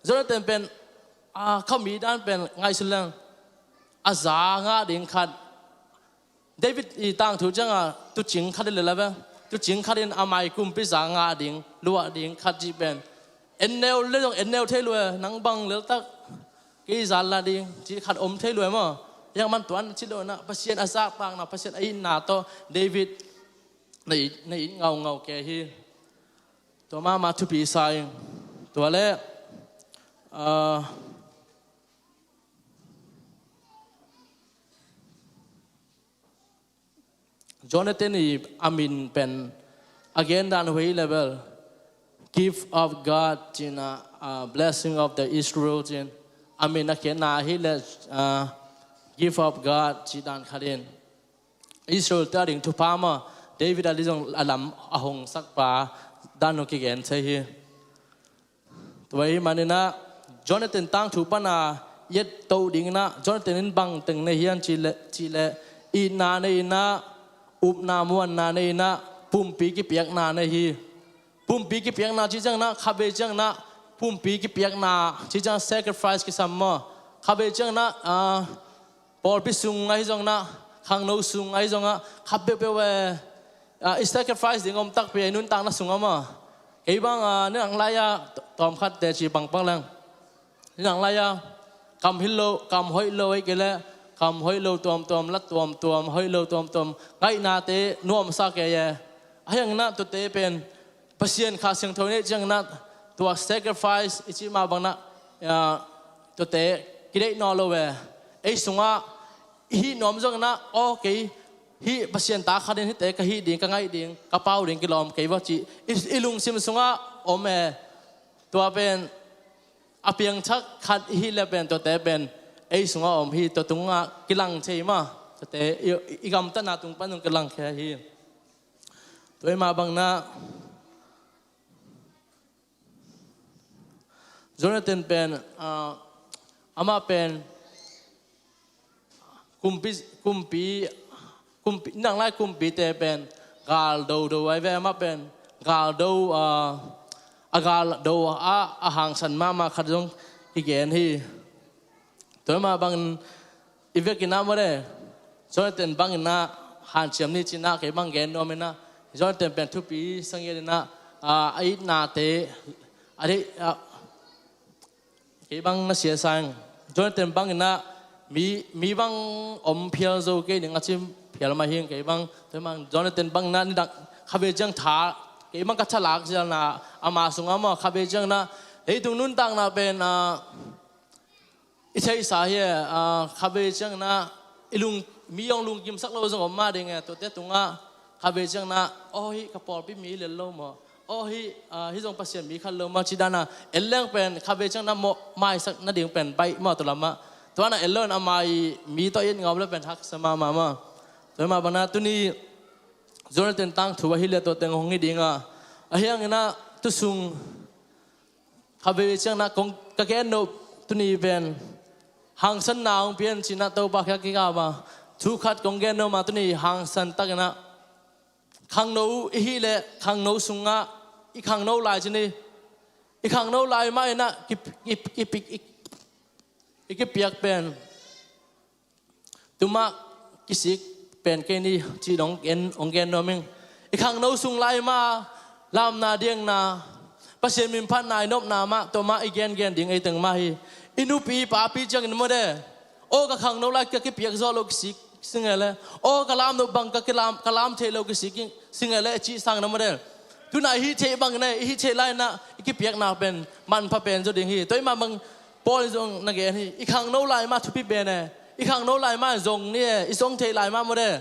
Jonathan pen a khami dan pen ngaihsun leng a za ngah ding khat. David i tangthu ciangah tuucing khat in le la ve. Tuucing khat in a mai kumpi za ngah ding, luah ding khat cih pen en neu le zong en neu thei lua, nang bang leltak kei zan la ding cih khat om thei lua maw? Yang man tuan ci lo na, Pasian a zahtakna, Pasian a itna tawh David na it, na it ngaungau kei hi. Tua mahmah thupi sa ing. Tua le ah Jonathan i a min pen a gen dan uh hi le bel, gift of God ci-in ah, uh, blessing of the Israel ci-in a min a khenna hi le, uh, gift of God ci dan khat in Israel te a ding thupha maw, David a ding zong a lam a hong sakpa dan uh kigen thei hi. Tua ahih manin ah Jonathan tangthu pan a i et to dingin ah Jonathan in bang teng nei hiam cih leh, cih leh itna nei in ah, upna muanna nei in ah, pumpi kipiakna nei hi. Pumpi kipiakna cih ciangin ah khatvei ciangin ah pumpi kipiakna cih ciang sacrifice kisam maw? Khatvei ciangin ah, ah, pawlpi sung ahi zongin ah, khangno sung ahi zongah khat peuhpeuh eh, ah, i sacrifice ding om takpi a i nuntakna sungah maw? Kei bang, ah, nidang lai-a tawmkhat teci pangpang leng, nidang lai-a kam hih lo, kam hoih lo ahih kei leh kam hoih lo tuamtuam, la tuamtuam, hoih lo tuamtuam ngaihnate nuamsa kei e. Ahi hangin ah tuate pen Pasian Kha Siangtho i neih ciangin ah tua sacrifice i cih mah bangin ah, ah, tuate kideih nawn lo e. Ei sungah i hih nuam zongin ah, aw kei hih Pasian ta khat in hihte ka hih ding, ka ngaih ding, ka pau ding kilawm kei va cih i, i lungsim sungah om e. Tua pen a piangthak khat i hih leh pen tuate pen ei sungah om hi, tua tungah kilang thei mah. Tuate i, i, i gamtatna tung pan zong kilang thei hi. Tua ahih mah bangin ah Jonathan pen, ah, amah pen kumpi, kumpi, kumpi, nang lai kumpite pen gal dodo ahi ve, amah pen gal do, ah, a gal do a, a hangsan mahmah khat zong kigen hi. Tua mah bangin i vekin ah mawle, Jonathan bangin ah hanciam ni ci-in ah kei bang gen nuam in ah, Jonathan pen thupi sa ngiat in ah, ah, a itnate a deih, ah, kei bang na sia sa ing. Jonathan bangin ah mi, mi bang om phial zo kei ning a ci phial mah hi ing kei bang. Tua mah Jonathan bangin ah nidang khatvei ciang tha, kei bang ka thalak zialna ama sungah maw, khatvei ciangin ah leitung nuntakna pen, ah, i theihsa hi e, ah, khatvei ciangin ah i lung, mi hong lungkimsak lo zong om mah ding e, tuate tungah khatvei ciangin ah, aw hih ka pawlpi mi lel lo maw, aw hih, ah, hih zong Pasian mi khat lo maw, cih dan a en leng pen khatvei ciangin ah mawh maisak nading pen baih maw, tua lamah tua na en lo in a mai mi tawh i et ngam leh pen haksa mahmah maw. Tua mah bangin ah tuni Jonathan tangthu ahi leh tua teng hong hi ding a, ahi hangin ah tu sung khatvei ciangin ah kong ka gen nop tuni pen hangsanna hong pia in ci-in ah Topa kiang ka kigap a, thu khat kong gen nop a, tuni hangsan takin ah khangno i hih leh khangno sungah i khangno lai ci ni, i khangno lai mah in ah ki, ki, ki, ki, i, i kipiak pen tumah kisik pen kei ni ci-in hong gen, hong gen nuam ing. I khangno sung lai mah lamna diakna, Pasian min phatna i nopna mah, tua mah i gengen ding ei teng mah hi. I nupi i papi ciangin mawle, aw ka khangno lai ka kipiak zawh lo kisik si nge le, aw ka lamnop bang ka kilam, ka lam theih lo kisik si nge le, cih sang na mawle. Tuna i hih theih bangin e, i hih theih lai-in ah i kipiakna pen manpha pen zaw ding hi. Tua ahih mah bang Paul in zong na gen hi. I khangno lai mah thupi pen e, i khangno lai mah zong ni e, i zong theih lai mah mawk e.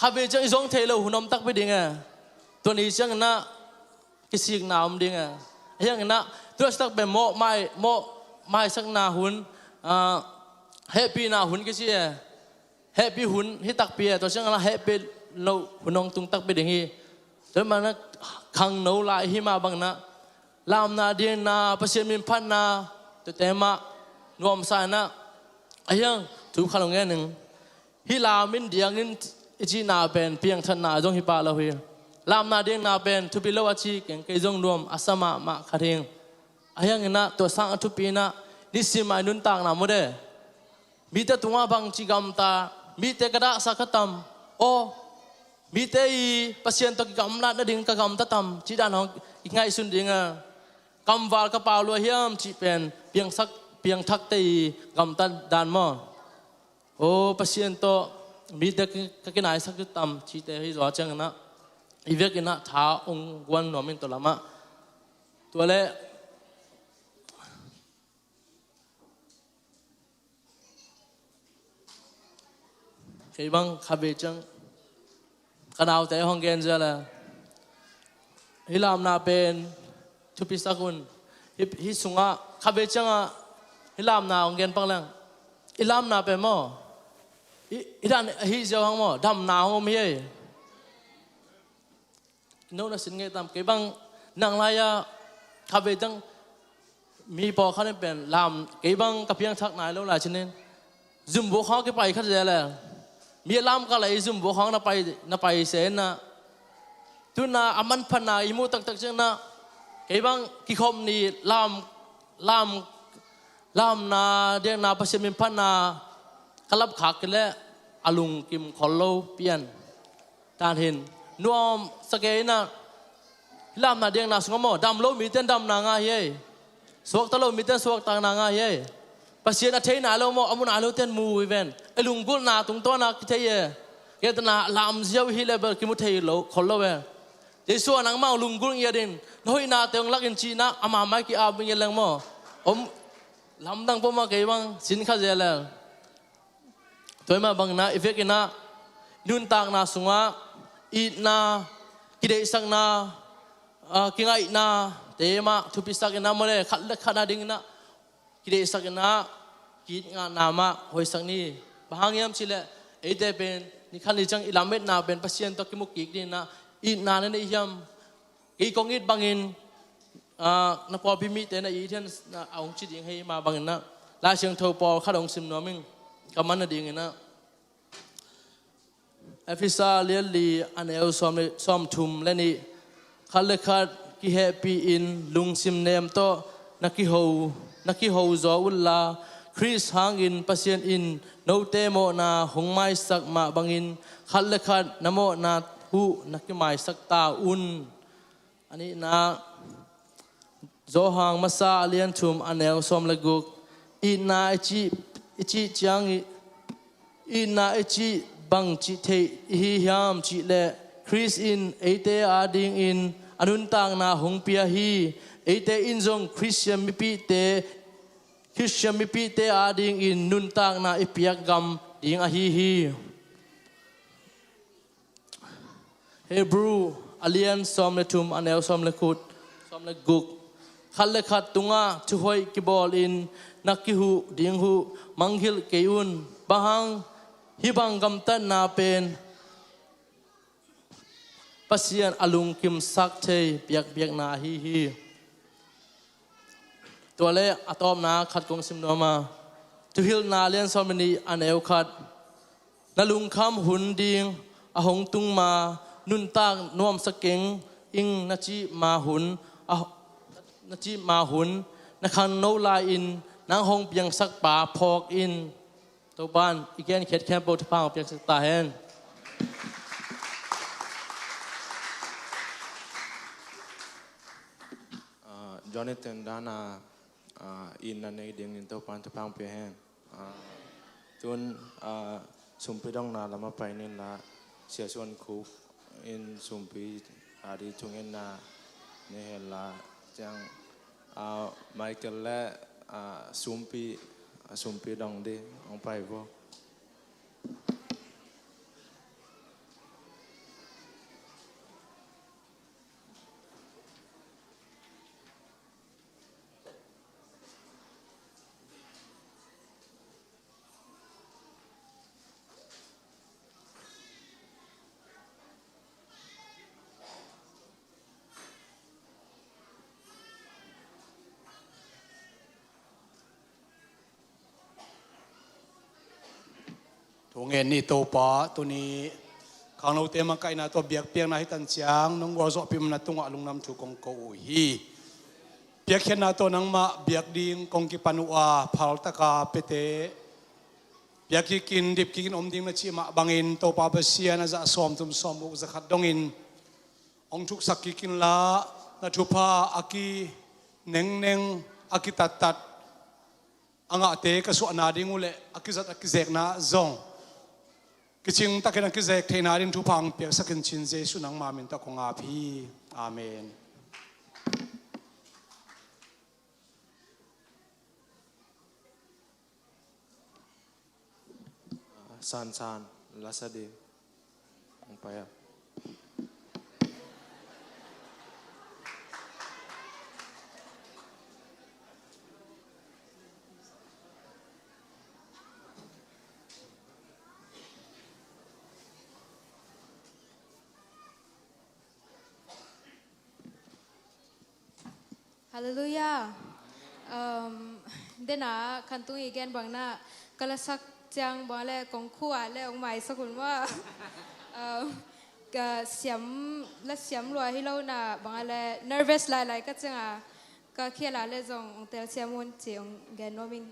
Khatvei ciang i zong theih loh hun om takpi ding e. Tua ni ciangin ah kisikna om ding e. Ahi hangin ah tua citak pen mawh mai, mawh maisakna hun, ah, hehpihna hun kici e. Hehpih hun hi takpi e, tua ciangin ah hehpih loh hun hong tung takpi ding hi. Tua ahih manin ah khangno lai i hih mah bangin ah lamna, dingna, Pasian min phatna, tuate mah nuamsa in ah, ahi hang thu khat hong gen ning. Hih lam in diang in i cihna pen piangthakna zong hi pah lo hi. Lamna, dingna pen thupi lo a ci keng, kei zong nuam a sa mahmah khat hing. Ahi hangin ah tua sang a thupi in ah nisim a i nuntakna mawk e. Mite tungah bangci gamta, mite ka dahsak ka tam, aw, mite i Pasian tawh kigamlat nading ka gamta tam, cih dan hong i ngaihsun ding a, kamval ka pau lua hiam cih pen piangsak, piangthakte i gamta dan maw? Aw, Pasian tawh mite ka, ka kinaisak tam cihte hi zaw ciangin ah i vekin ah tha hong guan nuam in tua lamah. Tua leh kei bang khatvei ciang ka naute hong gen zia le, hih lamna pen thupisak un. Hih, hih sungah khatvei ciangah hih lamna hong gen pak leng, i lamna pen maw, i, i dan ahi ziau hang maw, damna hong om hi ei. No na sin ngei tam, kei bang nang lai-a khatvei ciang mi pawlkhat in pen lam, kei bang ka piangthak nai lo lai cinin zumbuak khawng kipai khat zel e. Mi a lam ka lai zumbuak khawng na pai, na pai se in ah, tuna a manphatna i muh taktak ciangin ah kei bang kikhop ni lam, lam, lamna, dingna, Pasian min phatna ka lap khak kei leh a lungkim khol lo pian. Tan hin nuam sa kei in ah, hih lamna, dingna sungah maw, dam lo mite in damna ngah hi ei. Suakta lo mite in suaktakna ngah hi ei. Pasian a thei nai lo maw, a mu nai lote in mu uh hi ven. I lunggulhna tungtawn ah kithei e. Kei tana lamziau i hih leh bel kimu thei lo, khol lo e. Jesu a nangmah hong lunggulh ngiat in, na hoihnate hong lak in cih in ah ama mai ki-ap ngiat leng maw, om, lamdang peuhmah kei bang sin kha zel e. Tua ahih mah bangin ah i vekin ah nuntakna sungah itna, kideihsakna, ah, kingaihna te mah thupisak in ah maw le, khat le khat a dingin ah kideihsak in ah, ki-it ngahna mah hoihsak ni. Bang hang hiam cih leh eite pen ni khat ni ciang i lametna pen Pasian tawh kimu kik dingin ah itna na nei hiam? Kei kong it bangin, ah, na pawlpi mite na it hiam, na a hong ci ding hi mah bangin ah, Lai Siangtho pawlkhat hong sim nuam ing, ka man nadingin ah. Efesa lian li a neu sawm le, sawmthum le nih. Khat le khat kihehpih in lungsim nem tawh na kiho, na kiho zaw unla, Khrist hangin Pasian in note mawhna hong maisak mah bangin khat le khat na mawhna uh na kimaisak ta un. A nihna, Johan masa a lian thum a neu sawm le guk. Itna i cih, i cih ciang i, itna i cih bangci theih i hi hiam cih leh, Khrist in eite adingin a nuntakna hong pia hi. Eite in zong Khristian mipite, Khristian mipite adingin nuntakna i piak gam ding ahi hi. Hebru a lian sawm le thum a neu sawm le kut, sawm le guk. Khat le khat tungah thuhoih kibawlin na kihuh ding uh mangngilh kei un. Bang hang hih bang gamtatna pen Pasian a lungkimsak thei biakbiakna ahi hi. Tua le a tawpna khat kong sim nuam a, Thuhilhna lian sawm le nih a neu khat. Na lungkham hun ding a hong tung ma, nuntak nuamsa keng ing, na cih ma hun, a, na cih ma hun, na khangno lai-in nang hong piangsak pa phawk in. Topa'n i genkhiat khempeuh thupha hong piaksak ta hen. Ah, Jonathan dan a, ah, itna nei dingin Topa'n thupha hong pia hen. Ah, tun, ah, sumpi dongna lam ah pai ning la, Sia Suan Khuk in sumpi Adi thungetna nei hen la, ciang, ah, Michael le, ah, Sumpi, ah, Sumpi dong di, hong pai vo. Thungen ni Topa, tuni khangnote makaihna tawh biakpiakna hi tan ciang nong gualzawhpih man na tungah lungdam thu kong ko uh hi. Piakkhiatna tawh nangmah biak ding kong kipan uh a, phaltaka piate piak kikin dip kikin om ding na cih mah bangin Topa Pasian, a za sawmthum sawmguk za khat dongin hong thuksak kikin la, na thupha a kinengneng, a kitattat a ngahte ka suahna ding uh le a kizat a kizekna zong kicingtakin a kizek theihna ding thupha hong piaksakin cin Jesu nangma min tawh kong ap hi. Amen. Sansan, la sa ding. Hong pai a. Halleluiah. Um, dena Khantung i gen bang na, ka lasak ciang bang le kong khua le hong maisak un maw. Um, ka siam, la siam lua hi lo na bang le nervous lailai ka ciang a, ka khial a le zong hong telsiam un ci hong gen nuam ing.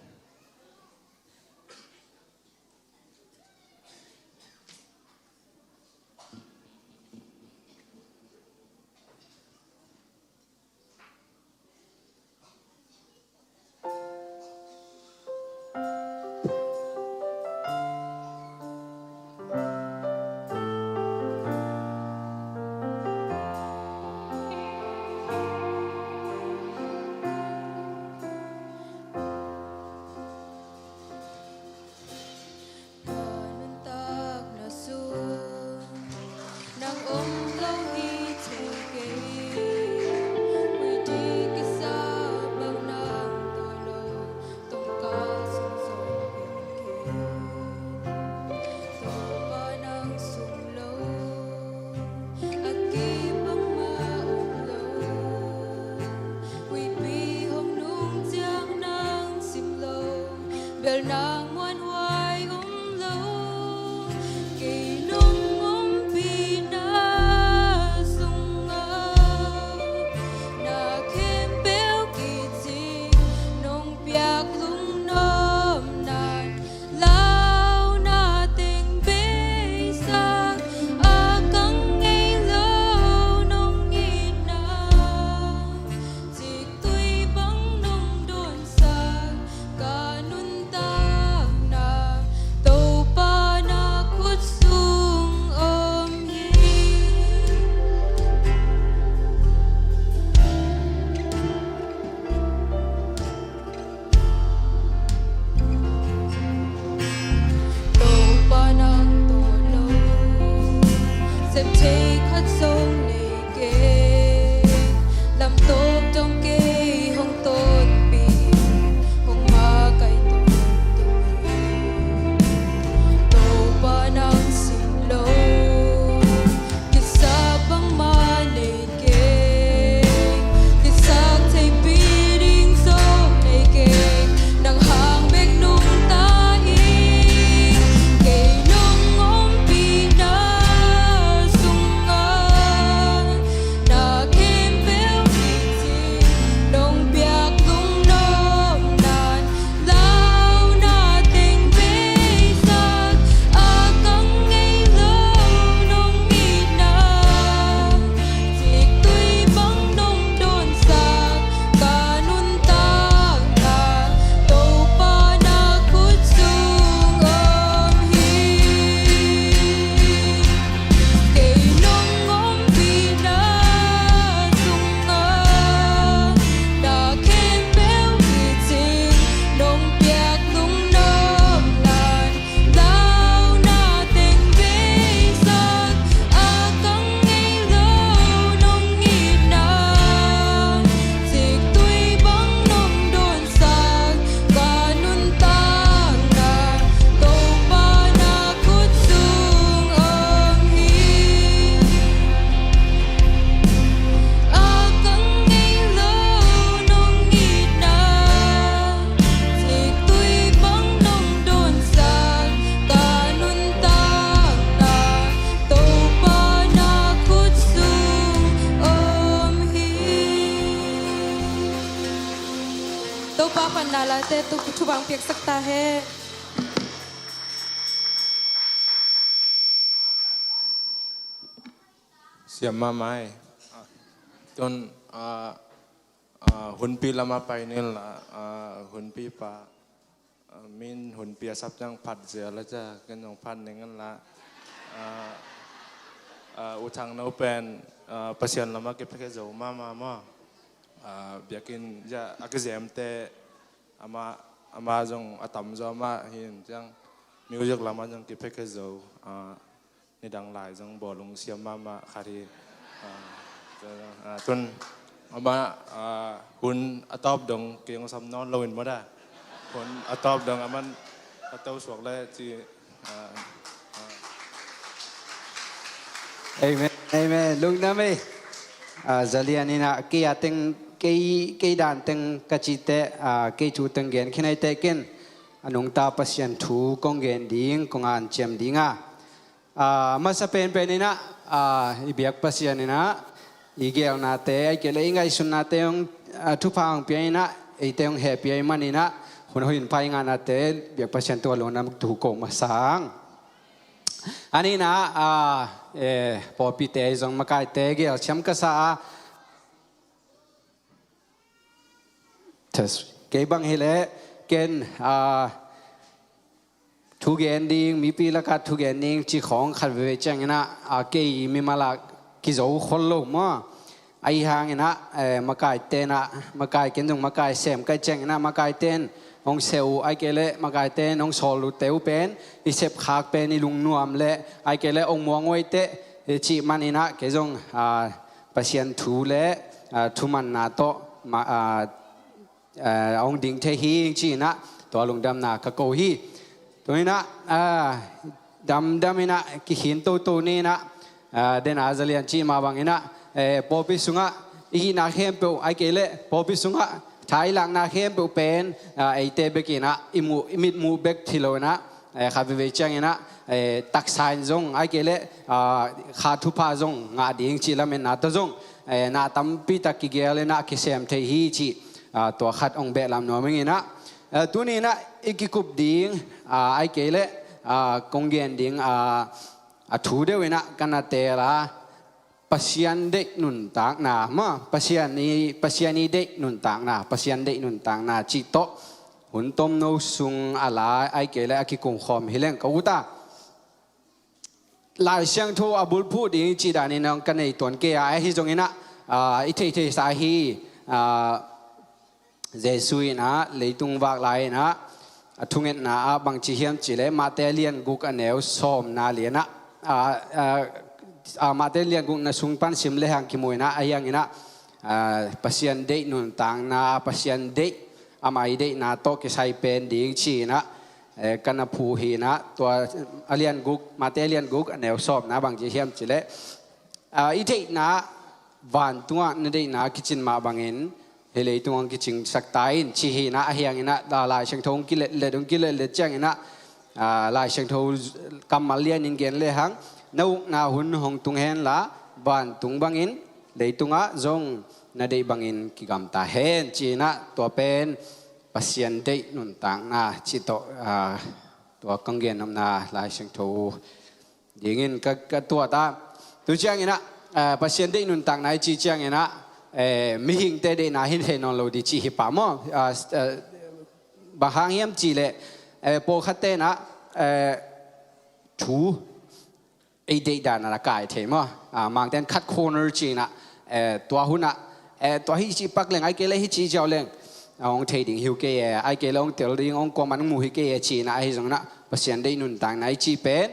Tuk thupha piaksak ta hen. Siam mahmah hi. Tun, ah, ah, hunpi lamah pai ni la, ah, hunpi pa, ah, min hunpi a sap ciang phat zel a cia, ken zong phat ning an la. Ah, ah, U Thang No pen, ah, Pasian lamah kiphia zo mahmah maw. Ah, biakinn zia a kizemte amah, amah zong a tamzaw amah hi in ciang music lamah zong kiphia zo. Ah, nidang lai zong bawlung siam mahmah khat hi. Ah, ah, tun amah, ah, hun a tawp dong kei hong sam nawn lo in maw da. Hun a tawp dong aman a to suak le ci, ah, ah. Amen, amen. Lungdam ei. Ah, Za Lian in ah, kei a teng, kei, kei dan teng ka cihte, ah, kei thu teng gen khin ahi teh ken a nungta Pasian thu kong gen ding, kong hanciam ding a. Ah, masa penpen in ah, ah, i biak Pasian in ah, i geelnate, ahih kei leh i ngaihsutnate hong, ah, thupha hong pia in ah, eite hong hehpih ahih manin ah, hun hoih in pha i ngahnate, biak Pasian tungah lungdam thu ko masa ing. A nihna ah, ah, eh, pawlpite zong makaite geel siam ka sa a. Test. Kei bang hi leh ken, ah, thugen ding, mipi lakah thugen ding ci khawng khat veivei ciangin ah, ah, kei mimal ah kizo khol lo maw. Ahi hangin ah, eh, makaite in ah, makai ken zong makai sem ka hih ciangin ah, makaite in hong seh uh, ahih kei leh makaite in hong sawl uhte uh pen i sepkhak pen i lungnuam le, ahih kei leh hong muang uh ei teh, eh, cih manin ah, kei zong, ah, Pasian thu le, ah, thumanna tawh ma-, ah, eh, hong ding thei hi ci in ah, tua lungdamna ka ko hi. Tu in ah, ah, damdam in ah, kikhin toto ni in ah, ah, den a Za Lian cih mah bangin ah, eh, pawlpi sungah i hihna khempeuh, ahih kei leh pawlpi sungah tha i lakna khempeuh pen, ah, eite bek in ah, i muh, i mit muh bek hi lo in ah, eh, khat veivei ciangin ah, eh, taksa in zong, ahih kei leh, ah, kha thupha zong ngah ding cih lametna tawh zong, eh, na tampi tak kigeel in ah kisem thei hi cih, ah, tua khat hong behlap nuam ing in ah. Eh, tuni in ah i kikup ding, ah, ahih kei leh, ah, kong gen ding, ah, a thu deuh in ah ka na teel a, Pasian deih nuntakna, maw, Pasian i, Pasian i deih nuntakna, Pasian deih nuntakna cih tawh hun tomno sung a la, ahih kei leh a kikum khawm hi leng ka ut a. Lai Siangtho a bulphuh ding cih danin hong ka nei tuan kei a, ahi zongin ah, ah, i theihtheihsa hi, ah, Jesu in ah leitung vak lai in ah, a thungetna ah bangci hiam cih leh Mate lian guk a neu sawmna lian ah, ah, ah, ah, Mate lian guk na sung pan sim lehang kimu in ah, ahi hangin ah, ah, Pasian deih nuntakna, Pasian deih, amah i deihna tawh kisai pen ding ci in ah, eh, ka na phuh hi in ah, tua a lian guk, Mate lian guk a neu sawmna bangci hiam cih leh, ah, i deihna vantungah na deihna kicin mah bangin, hih leitungah kicingsak ta in, ci hi in ah, ahi hangin ah, ah, Lai Siangtho hong kiletlet, hong kiletlet ciangin ah, ah, Lai Siangtho kammal lianin gen lehang, na ukna hun hong tung hen la, vantung bangin leitungah zong na deih bangin kigamta hen, ci in ah, tua pen Pasian deih nuntakna cih tawh, ah, tua kong gen nopna Lai Siangtho dingin ka, ka tuat a. Tu ciangin ah, eh, Pasian deih nuntakna i cih ciangin ah, eh, mihingte deihna hi thei nawn lo ding cih hi pah maw. Ah, eh, bang hang hiam cih leh, eh, pawlkhatte in ah, eh, thu ei deihdan a kai thei maw. Ah, Mangte'n cut corner ci in ah, eh, tua hun ah, eh, tua hih cih pak leng, ahih kei leh hih cih ziau leng, ah, hong thei ding hi uh kei e, ahih kei leh hong tel ding, hong kuaman hong mu hi kei e ci in ah, ahi zongin ah Pasian deih nuntakna i cih pen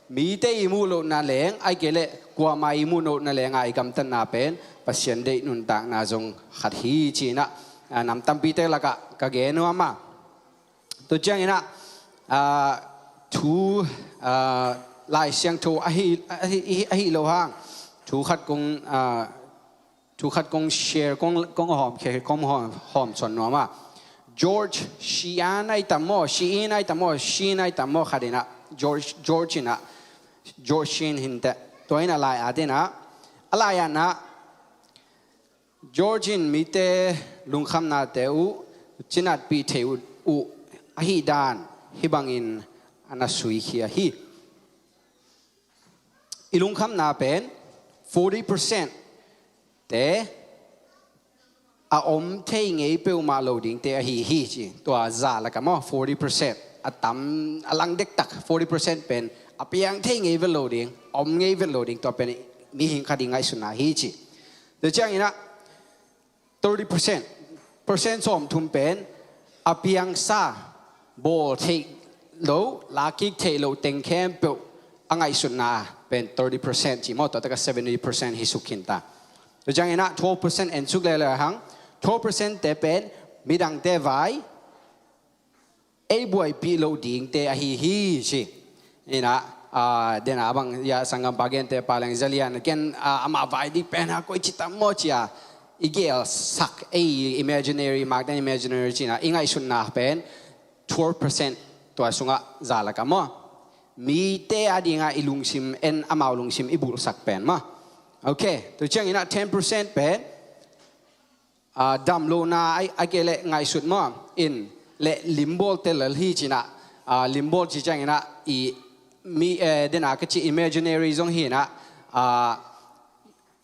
mite i muh lohna leng, ahih kei leh kuamah i muh lohna leng a i gamtatna pen Pasian deih nuntakna zong khat hi ci in ah, ah, nam tampite lakah ka gen nuam a. Tu ciangin ah, ah, thu, ah, Lai Siangtho ahi, ahi, ahi lo hang, thu khat kong, ah, thu khat kong share, kong, kong hawm khe, kong hawm, hawm suan nuam a. George Shea in ah i tam maw, Shea in ah i tam maw, Shea in ah i tam maw khat in ah, George, George in ah, George Shea hi in teh. Tua in ah lai-at in ah, a lai-at in ah, George in mite lungkhamnate uh cinatpih theih uh, uh ahih dan hih bangin a na suikhia hi. I lungkhamna pen forty percent te a om thei ngei peuhmah lo dingte ahi hi ci. Tua za lakah maw, forty percent a tam, a lang dektak forty percent pen a piang thei ngei vet lo ding, a om ngei vet lo ding, tua pen mihing khat i ngaihsutna hi ci. Tua cianginah thirty percent, percent sawmthum pen a piangsa, bawl theih lo, lakik theih lo teng khempeuh a ngaihsutna pen thirty percent ci maw, tua takah seventy percent hi suk khin ta. Tua cianginah twelve percent en suk lele hang, twelve percent te pen midangte vai ei buaipih loh dingte ahi hi ci. Inah, ah, dena bang, ya, sanggampa gente pa leng zalian ken, ah, amah vai ding pen a koici tam maw cia i gelsak, ei imaginary, makten imaginary cina i ngaihsutna pen twelve percent, tua sungah za lakah maw, mite a dingah i lungsim en, amau lungsim i bulhsak pen maw. Ok, tua cianginah ten percent pen, ah, damlohna ai, ai kei leh ngaihsut maw, in le limbawl te lel hi cinah, ah, limbawl ci cianginah i mi, eh, dena ka ci imaginary zong hinah, ah,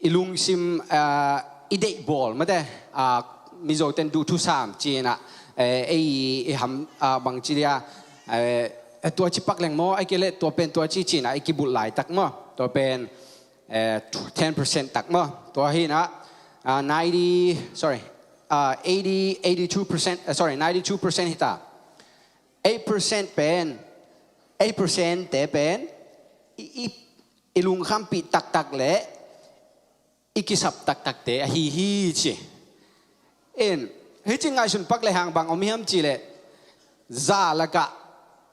i lungsim, ah, i deihbawl mate, ah, Mizo ten duh thusam cinah, eh, ei i ham, ah, bang ci dia, eh, tua ci pak leng maw, ai kei leh tua pen tua ci cinah i kibulh laitak maw, tua pen eh, ten percent tak maw. Tua hinah, ah, ninety, sorry, ah, eighty, eighty-two percent, eh, sorry, ninety-two percent hita. Eight percent pen, eight percent te pen i, i, i lungkhampih taktak le i kisap taktak te ahi hi ci. In, hih ci ngaihsun pak le hang bang om hiam ci le, za lakah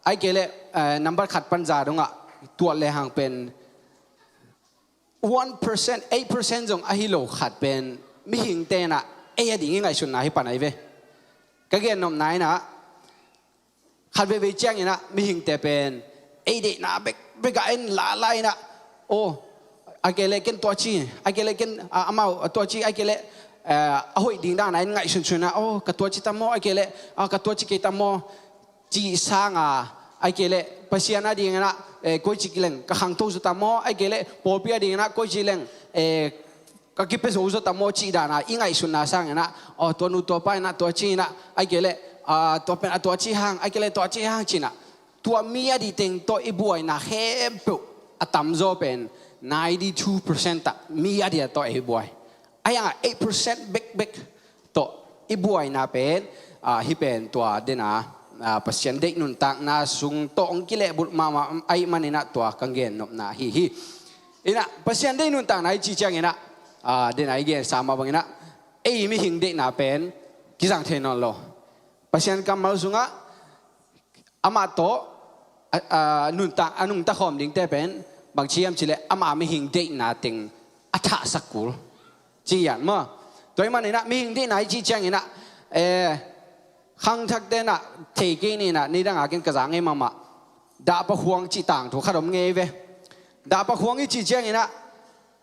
ai kei leh, eh, nambat khat pan za dongah tuat le hang pen one percent, eight percent zong ahi lo khat pen mihing tenah ei a ding i ngaihsutna hi pan ahi ve. Ka gennopna inah khat veivei cianginah mihingte pen ei deihna bekbek ah en lala inah, aw, ai kei leh ken tua ci, ai kei leh ken, ah, amau, ah, tua ci, ai kei leh, eh, a hoih ding dana en ngaihsunsun inah, aw, ka tua ci tam maw, ai kei leh, ah, ka tua ci kei tam maw, cih sanga, ai kei leh Pasian a dinginah, eh, koici leng ka khangto zaw tam maw, ai kei leh pawlpi a dinginah koici leng, eh, ka kipia zo zaw tam maw cih dana i ngaihsutna sanginah, aw, tua nu tua pa inah tua ci inah, ai kei leh, ah, tua pen a tua ci hang, ai kei leh tua ci hang cinah, tua mi a dih teng tawh i buaina khempeuh a tamzaw pen ninety-two percent tak mi a dih tawh i buai. A hiangah eight percent bekbek tawh i buaina pen, ah, hih pen tua dena, ah, Pasian deih nuntakna sung tawh hong kilehbulh mahmah ahih maninah tua ka gennopna ahi hi. Inah Pasian deih nuntakna i cih cianginah, ah, dena i gensa mah banginah ei mihing deihna pen kizang thei nawn lo. Pasian kammal sungah amah tawh, a, a, nuntak, a nungta khawm dingte pen bang ci hiam ci leh ama mihing deihna teng a thahsak kul ci hiam maw. Tua ahih maninah mihing deihna i cih cianginah, eh, khangthak tenah thei kei ninah, nidanga ken ka za ngei mahmah, dahpa khuang cih tangthu khat om ngei ve. Dahpa khuang i cih cianginah,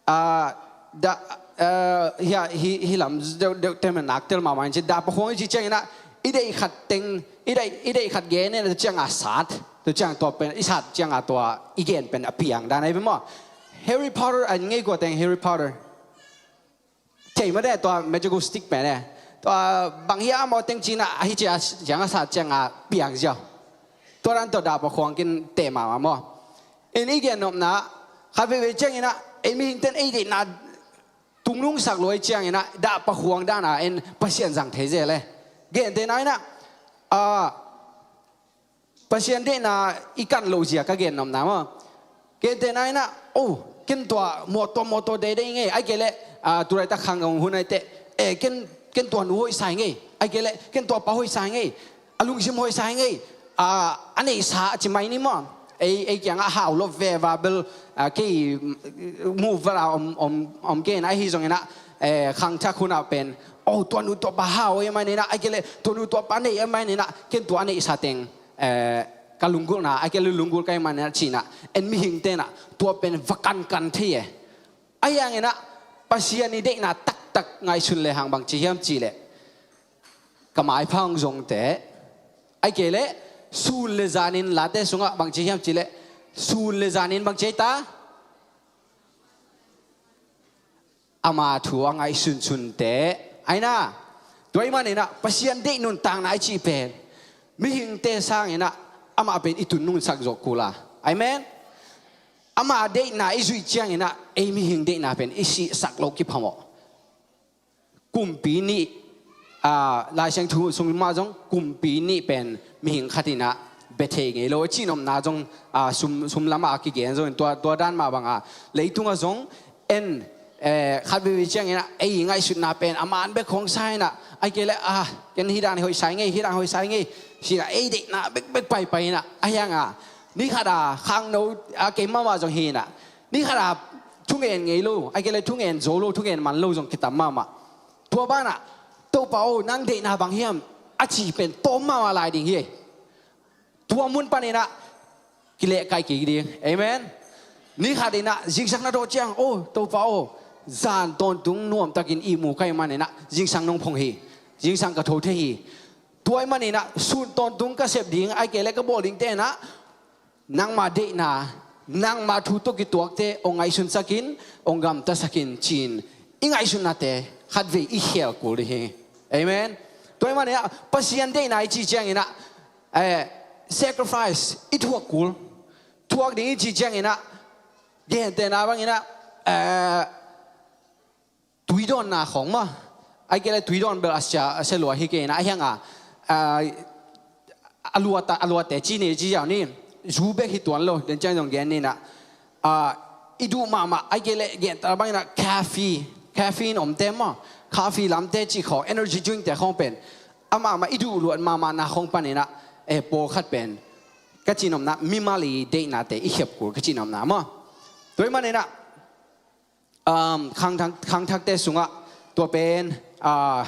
ah, dah, ah, hia, hi, hi lam deuh, deuh tel, nak tel mahmah in ci, dahpa khuang i cih cianginah i deih khat teng, i deih, i deih khat gen inah tua cianga sat, tua ciang tua pen i sat cianga tua i gen pen a piang dan ahi ve maw. Harry Potter a ngei kua teng Harry Potter thei mah de, tua magical stick pen e. Tua bang hiam maw teng cinah ahi cia cianga sat cianga piang ziau. Tua dan tawh dahpa khuang kin teh mahmah maw. In i gennopna khat veivei cianginah ei mihingten ei deihna tungnungsak lo ahih cianginah dahpa khuang dana en Pasian zang thei zel e. Gentehna inah, ah, Pasian deihna i kan loh zia ka gennopna maw. Gentehna inah, oh, ken tua mawtaw, mawtaw deidei ngei, ai kei leh, ah, tulaitak khang hong hun ai teh, eh, ken, ken tua nu hoihsa hi ngei, ai kei leh ken tua pa hoihsa hi ngei, a lungsim hoihsa hi ngei, ah, a neihsa a ci mai ni maw. Ei, ei kiangah hau lo veva bel, ah, kei, mm, muh vala om, om, om kei inah ahi zonginah, eh, khangthak hunah pen, oh, tua nu tua pa hau ahih maninah, ai kei leh tua nu tua pa nei ahih maninah ken tua a neihsa teng, eh, ka lunggulhna, ai kei leh lunggulh ka hih maninah cinah en mihing tenah tua pen va kankan thei e. Ahi hanginah Pasian i deihna taktak ngaihsun le hang bang ci hiam ci leh, ka maipha hong zongte, Ahih kei leh sun le zanin Late sungah bang ci hiam cih leh, sun le zanin bang ci ta? Ama thu a ngaihsunsunte. Ahi na, tua ahih maninah Pasian deih nuntakna i cih pen mihingte sanginah amah pen i tun nunsak zawh kul a. Amen. Ama deihna i zuih cianginah ei mihing deihna pen i sihsak lo kiphamawh. Kumpi nih, ah, Lai Siangtho sung mah zong kumpi nih pen mihing khat inah bia thei ngei lo a cihnopna zong, ah, sum, sum lamah a kigen zongin tua, tua dan mah banga leitungah zong en, eh, khat veivei cianginah ei ngaihsutna pen a man bek khawng sa inah, ahih kei leh, ah, ken hih dan hoih sa ing ei, hih dan hoih sa ing ei, sinah ei deihna bekbek paipai inah, ahi hanga ni khat a khangno a kei mahmah zong hi inah, ni khat a thungen ngei lo, ahih kei leh thungen zo lo, thungen man lo zong kitam mahmah. Tua banah, Topa aw, nang deihna bang hiam a ci pen tawm mahmah lai ding hi. Tua mun paninah kilehkai kik ding. Amen. Ni khat inah zingsang na dawh ciang, aw Topa aw, zan tawntung nuamtakin ihmu ka hih maninah zingsang nong phong hi. Zingsang ka tho thei hi. Tua ahih maninah sun tawntung ka sep ding, ahih kei leh ka bawl dingte inah nangma deihna, nangma thu tawh kituakte hong ngaihsunsakin, hong gamtasakin ci-in i ngaihsutnate khatvei i khel kul ding hi. Amen. Tua ahih maninah Pasian deihna i cih cianginah, eh, sacrifice i thuak kul. Thuak ding i cih cianginah gentehna banginah, eh, tuidawnna khawng maw? Ahih kei leh tuidawn bel a sia, a sia lua hi kei inah, ahi hanga, ah, a luat, a luatte ci ni, ci ziau ni, zu bek hi tuan lo, den ciang zong gen ni inah, ah, i duh mahmah, ahih kei leh gentehna banginah caffeine, caffeine omte maw, coffee lamte cih khawng, energy drink te khawng pen amah mah i duh luat mahmahna khawng paninah, eh, pawlkhat pen ka cihnopna mimal i deihnate i khep kul ka cihnopna maw? Tua ahih maninah, um, khangthak, khangthakte sungah tua pen, ah,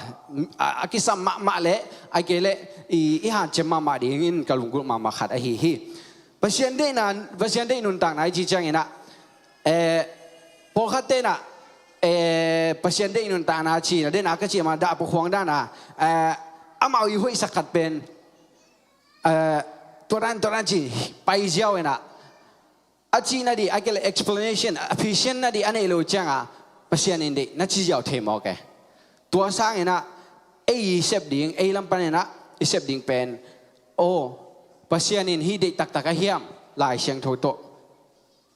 a, a kisam mahmah leh ahih kei leh i, i hanciam mahmah dingin ka lunggulh mahmah khat ahi hi. Pasian deihna, Pasian deih nuntakna i cih cianginah, eh, pawlkhatte inah, eh, Pasian deih nuntakna cih inah, deihna ka cih mah dah pawkhuang dana, eh, amau i hoihsak khat pen, eh, tua dan, tua dan ci pai ziau inah, a cih nadih, ahih kei leh explanation, a phiatna dih a neih loh cianga Pasian in deih na ci ziau thei mawk e. Tua sanginah ei i sep ding, ei lam paninah i sep ding pen, aw, Pasian in hih deih taktak a hiam, Lai Siangtho tawh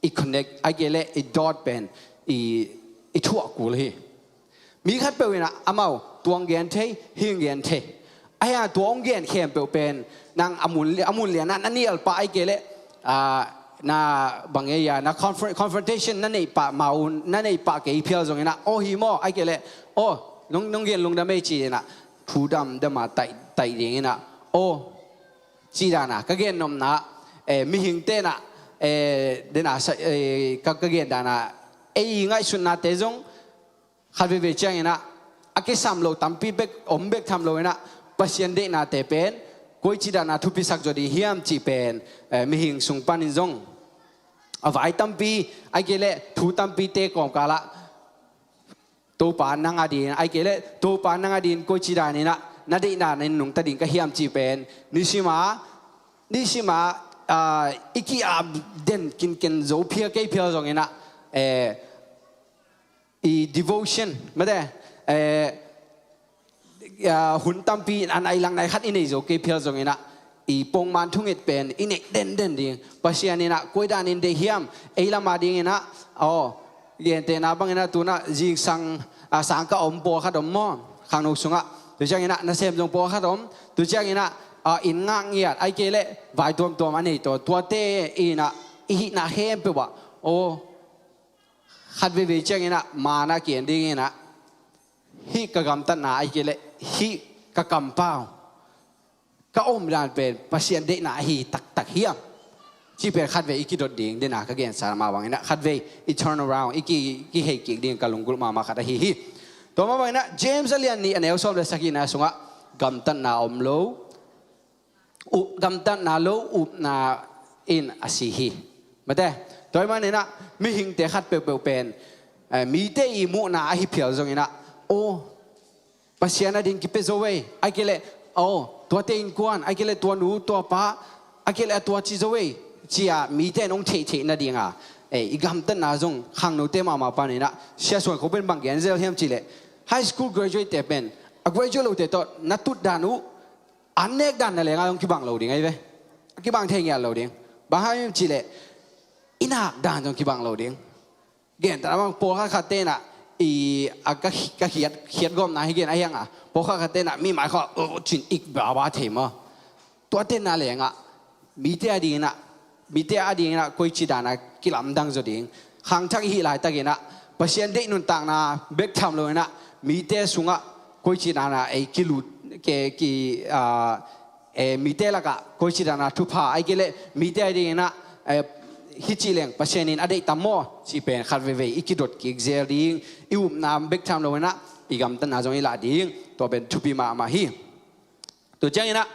i connect, ahih kei leh i dawt pen i, i thuak kul hi. Mi khatpeuh inah amau tua hong gen thei, hih hong gen thei. Ahi hanga tua hong gen khempeuh pen nang a mun, a mun lianah na nial pah, ahih kei leh, ah, na bang ei a, na confront, confrontation na neih pah, mau na neih pah kei phial zonginah, aw hi maw, ahih kei leh, aw, nong, nong gen lungdam ei ci inah thu damdama taih, taih dinginah, aw, cih dana ka gennopna, eh, mihingte inah, eh, dena sa, eh, ka, ka gen dana ei ngaihsutnate zong khat veivei cianginah a kisam lo tampi bek om bek tham lo inah Pasian deihnate pen koici dana thupisak zaw ding hiam cih pen, eh, mihing sung panin zong a vai tampi, ahih kei leh thu tampite kawmkalah Topa nang adingin, ahih kei leh Topa nang adingin koici daninah na deihna in nungta ding ka hiam cih pen nisima, nisima, ah, i ki-ap den kinken zo phial kei phial zonginah, eh, i devotion, mate, eh, ah, hun tampi a nai lang nai khat i nei zo kei phial zonginah i pongman thunget pen i neih denden ding. Pasian inah koi danin deih hiam, ei lam adinginah, aw, gentehna banginah tunah zingsang, ah, sangkah om pawlkhat om maw, khangno sungah. Tua cianginah nasem zong pawlkhat om. Tua cianginah, ah, inn ngakngiat, ahih kei leh vai tuamtuam a nei tawh, tuate inah i hihna khempeuh ah, aw, khat veivei cianginah mana kian dinginah hih ka gamtatna, ahih kei leh hih ka kampau, ka omdan pen Pasian deihna ahi taktak hiam cih pen khatvei i kidot ding, dena ka gensa mah banginah khatvei i turn around, i ki, kihei kik ding ka lunggulh mahmah khat ahi hi. Tua mah banginah James a lian nih a neu sawm le sagihna sungah gamtatna om lo, up, gamtatna lo upna in a si hi. Mate, tua ahih maninah mihingte khat peuhpeuh pen, eh, mite i muhna ahi phial zonginah, aw, Pasian ading kipia zo ei, ahih kei leh, aw, Tuate innkuan, ahih kei leh tua nu, tua pa, ahih kei leh a tua ci zo ei, ci-a mite in hong theihtheih nadinga, eh, i gamtatna zong khangnote mahmah paninah, Sia Suan Kho pen bang gen zel hiam cih leh, high school graduate te pen a graduate lote tawh na tut dan uh, an nek dan na lengah zong kibang lo ding ahi ve. Kibang thei ngiat lo ding. Bang hang hiam cih leh i nak dan zong kibang lo ding. Gentehna bang pawlkhat khat tenah, i, a ka, ka khiat, khiat gawmna hi gen a hiang a, pawlkhat khat tenah mi mai khawh, uh, cin ik baba thei maw? Tua tenna lengah mite a dinginah, mite a dinginah koici dana kilamdang zaw ding. Khangthak i hih laitakinah Pasian deih nuntakna bek tham loinah mite sungah koici dana ei kilut, ke, ki, ah, eh, mite lakah koici dana thupha, ahih kei leh mite a dinginah, eh, hih ci leng Pasian in a deih tam maw, cih pen khat veivei i kidot kik zel ding, i upna bek tham loinah i gamtatna zong i lah ding, tua pen thupi mahmah hi. Tua cianginah,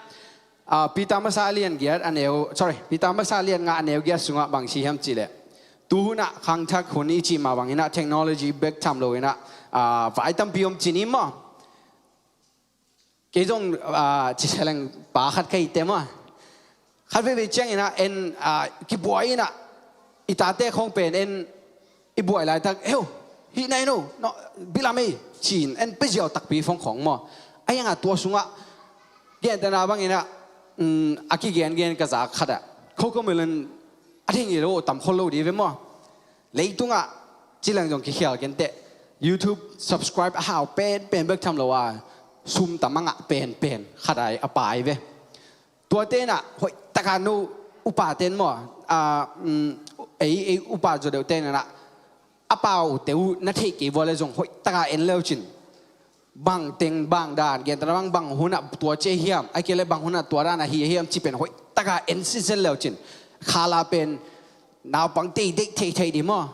ah, Peter masa a lian giat a neu, sorry, Peter masa a lian nga a neu giat sungah bang ci hiam cih leh, tu hunah khangthak hun i cih mah banginah technology bek tham loinah, ah, vai tampi om ci ni maw? Kei zong, ah, ci seleng pa khat ka hihte maw? Khat veivei cianginah en, ah, kibuai inah i tate khawng pen en i buai laitak, "Heu, hih na en o, no, bilam ei," ci-in en pia ziau takpi fong khawng maw? A hiangah tua sungah gentehna banginah, um, a kigengen ka zak khatah, Cocomelon a thei ngei lo, tam khol lo dih ve maw? Leitungah ci leng zong kikhial kenteh, YouTube subscribe a hau penpen bek tham lo a, sum tam a ngah penpen khat ai a pai ve. Tua tenah hoih taka no upa ten maw, a, um, ei, ei upa zaw deuh tenah a paute uh na theih kei vua le zong hoih taka en leucin, bang teng bang dan, gentehna bang, bang hunah tua ci hiam, ahih kei leh bang hunah tua dan ahi hiam cih pen hoih taka en sinsen leucin, khala pen naupang tei deih theihtheih dih maw?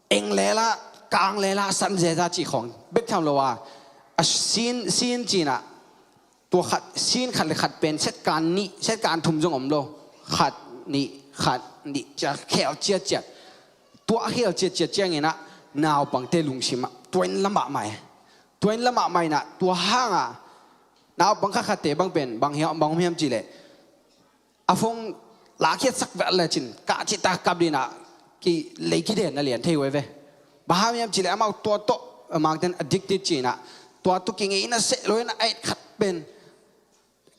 Eng lela, kang lela, san zeza cih khawng bek tham lo a, a sin, sin cinah, tua khat, sin khat le khat pen set kan nih, set kan thum zong om lo. Khat, nih, khat, nih, cia khel ciatciat. Tua a khel ciatciat cianginah naupangte lungsimah tua in la mahmah e. Tua in la mahmah inah tua hanga naupang khatkhatte bang pen bang hiam, bang om hiam cih leh, a phone lakhiatsak vet lecin kah cihtak kap dinah ki lei kiden na lian thei uh e ve. Bang hang hiam cih leh amau tua tawh amau ten addicted cinah, tua tawh kingeina seh lo inah a et khat pen,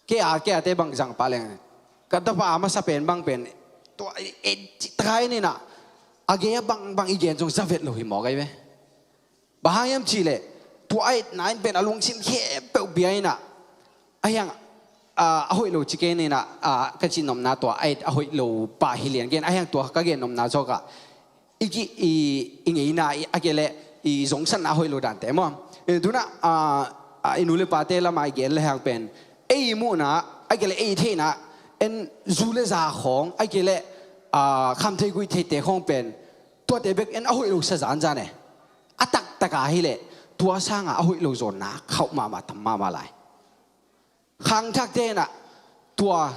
kei a, kei a te bang zang pah leng, ka tapa a masa pen bang pen, tua et cihtak a en inah a gei a bang, bang i gen zong za vet lo hi mawk ahi ve. Bang hang hiam cih leh tua a etna in pen a lungsim khempeuh bia inah, a hiang, a, a hoih lo ci kei inah, a, ka cihnopna tua a et a hoih lo pah hi lian gen, a hiang tua ka gennopna zawkah i ki, i, i ngeina, i, a kei leh i zongsatna a hoih lo dante maw? E, tunah, a, a, i nu le pate lamah i gen le hang pen, ei i muhna, a kei leh ei i theihna, en zu le za khawng, a kei leh, a, khamthei guihtheite khawng pen, tuate bek en a hoih lo sa zanzan e. A taktaka hileh tua sanga a hoih lo zawnna khauh mahmah, tam mahmah lai. Khangthakte inah tua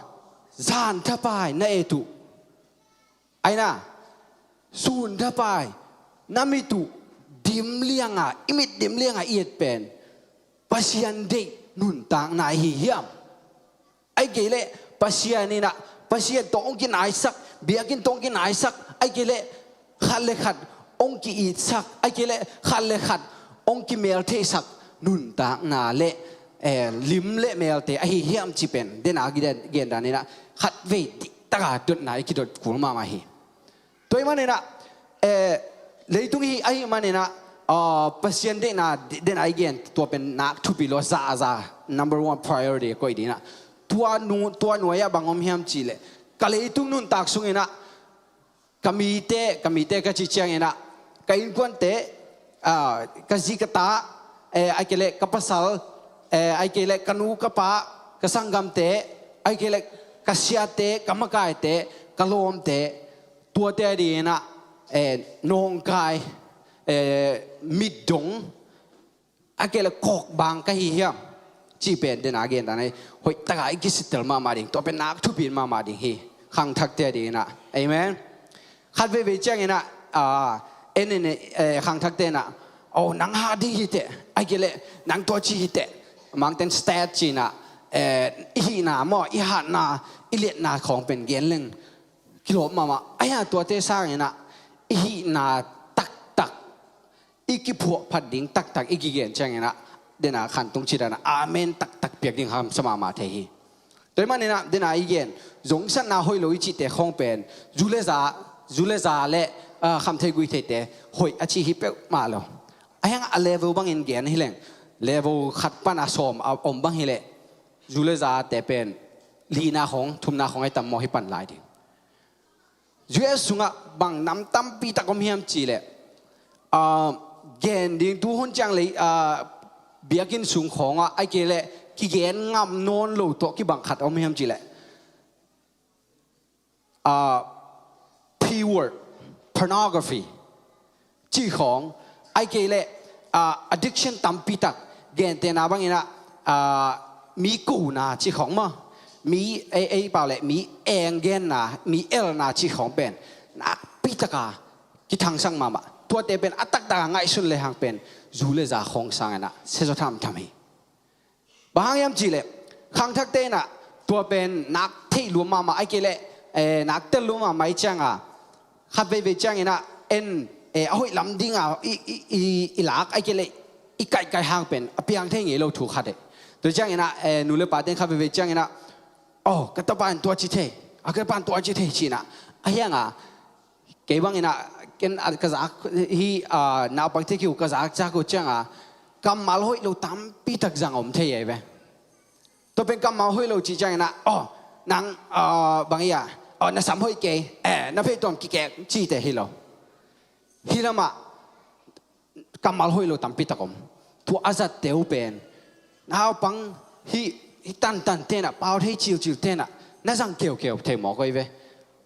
zan thapai na et uh, aina, sun thapai na mit uh dim lianga, i mit dim lianga i et pen Pasian deih nuntakna ahi hiam? Ahih kei leh Pasian inah, Pasian tawh hong kinaisak, biakinn tawh hong kinaisak, ahih kei leh khat le khat hong ki-itsak, ahih kei leh khat le khat hong kimeltheihsak nuntakna le, eh, lim le melte ahi hiam cih pen dena gen, gen dan inah khatvei dihtaka dotna i kidot kul mahmah hi. Tua ahih maninah, eh, leitung hi ahih maninah, ah, Pasian deihna, de-, deihna i gen tua pen nak thupi lua, za a za, number one priority a koih dinah. Tua nu-, tua nuai-ah bang om hiam cih leh, ka leitung nuntak sunginah ka mite, ka mite ka cih cianginah ka innkuante, ah, ka zi ka ta, eh, ahih kei leh ka pasal, eh, ahih kei leh ka nu ka pa, ka sanggamte, ahih kei leh ka siate, ka makaite, ka lawmte, tuate a dinginah, eh, nawngkai, eh, mitdong, ahih kei leh kawkbang ka hi hiam cih pen dena gen dan ahi. Hoihtaka i kisittel mahmah ding, tua pen nak thupi mahmah ding hi, khangthakte a dinginah. Amen. Khat veivei cianginah, ah, en in, eh, khangthakte inah, "Oh, nang ha ding hi teh, ahih kei leh nang tua ci hi teh," mangten stat cinah, eh, i hihna maw, i hatna, i liatna khawng pen gen leng kilawm mahmah. Ahi hang tuate sanginah i hihna taktak i kiphuah phat ding taktak i kigen cianginah, dena khantung cidanah amen taktak piak ding hamsa mahmah thei hi. Tua ahih maninah dena i gen zongsatna hoih lo i cihte khawng pen zu le za, zu le za le, ah, khamtheih guihtheihte hoih a ci hi peuhmah lo. Ahi hang a level bangin gen hileng, level khat pana sawm a om bang hileh, zu le zate pen lina khawng, thumna khawng ai tam maw, hi pan lai ding. U S sungah bang nam tampi tak om hiam cihleh, ah, gen ding tuhun ciang lei, ah, biakinn sung khawngah ai kei leh kigen ngam nawn lo tawh kibang khat om hiam cihleh, ah, P word, pornography cih khawng, ai kei leh, ah, addiction tampi tak, gentehna banginah, ah, mi kona cih khawng maw, mi ei, ei pau leh mi eng genna, mi elna cih khawng pen nakpi taka kithangsak mahmah. Tuate pen a taktaka ngaihsun lehang pen zu le za khawng sanginah siazaw thamtham hi. Bang hang hiam cihleh, khangthakte inah tua pen nak theih lua mahmah ai kei leh, eh, nak tel lua mahmah i cianga, khat veivei cianginah en, eh, a hoih lam dinga i, i, i, i lak ai kei leh i kaihkaih hang pen a piang thei ngei lo thu khat eh. Tua cianginah, eh, nu le pate in khat veivei cianginah, oh, ka tapa in tua ci thei, a ka tapa in tua ci thei cinah, ahi hanga kei banginah, ken a ka zak hi, ah, naupangte kiu ka zak cak uh cianga kammal hoih lo tampi tak zang om thei ei ve. Tua pen kammal hoih lo cih cianginah, oh, nang, ah, bang hi a, oh, na sam hoih kei, eh, na pheituam kikek cihte hi lo. Hi lamah kammal hoih lo tampi tak om. Tua a zatte uh pen naupang hi, hi tantan tenah, pau thei cilcil tenah na zang keukeu thei mawk oi ve.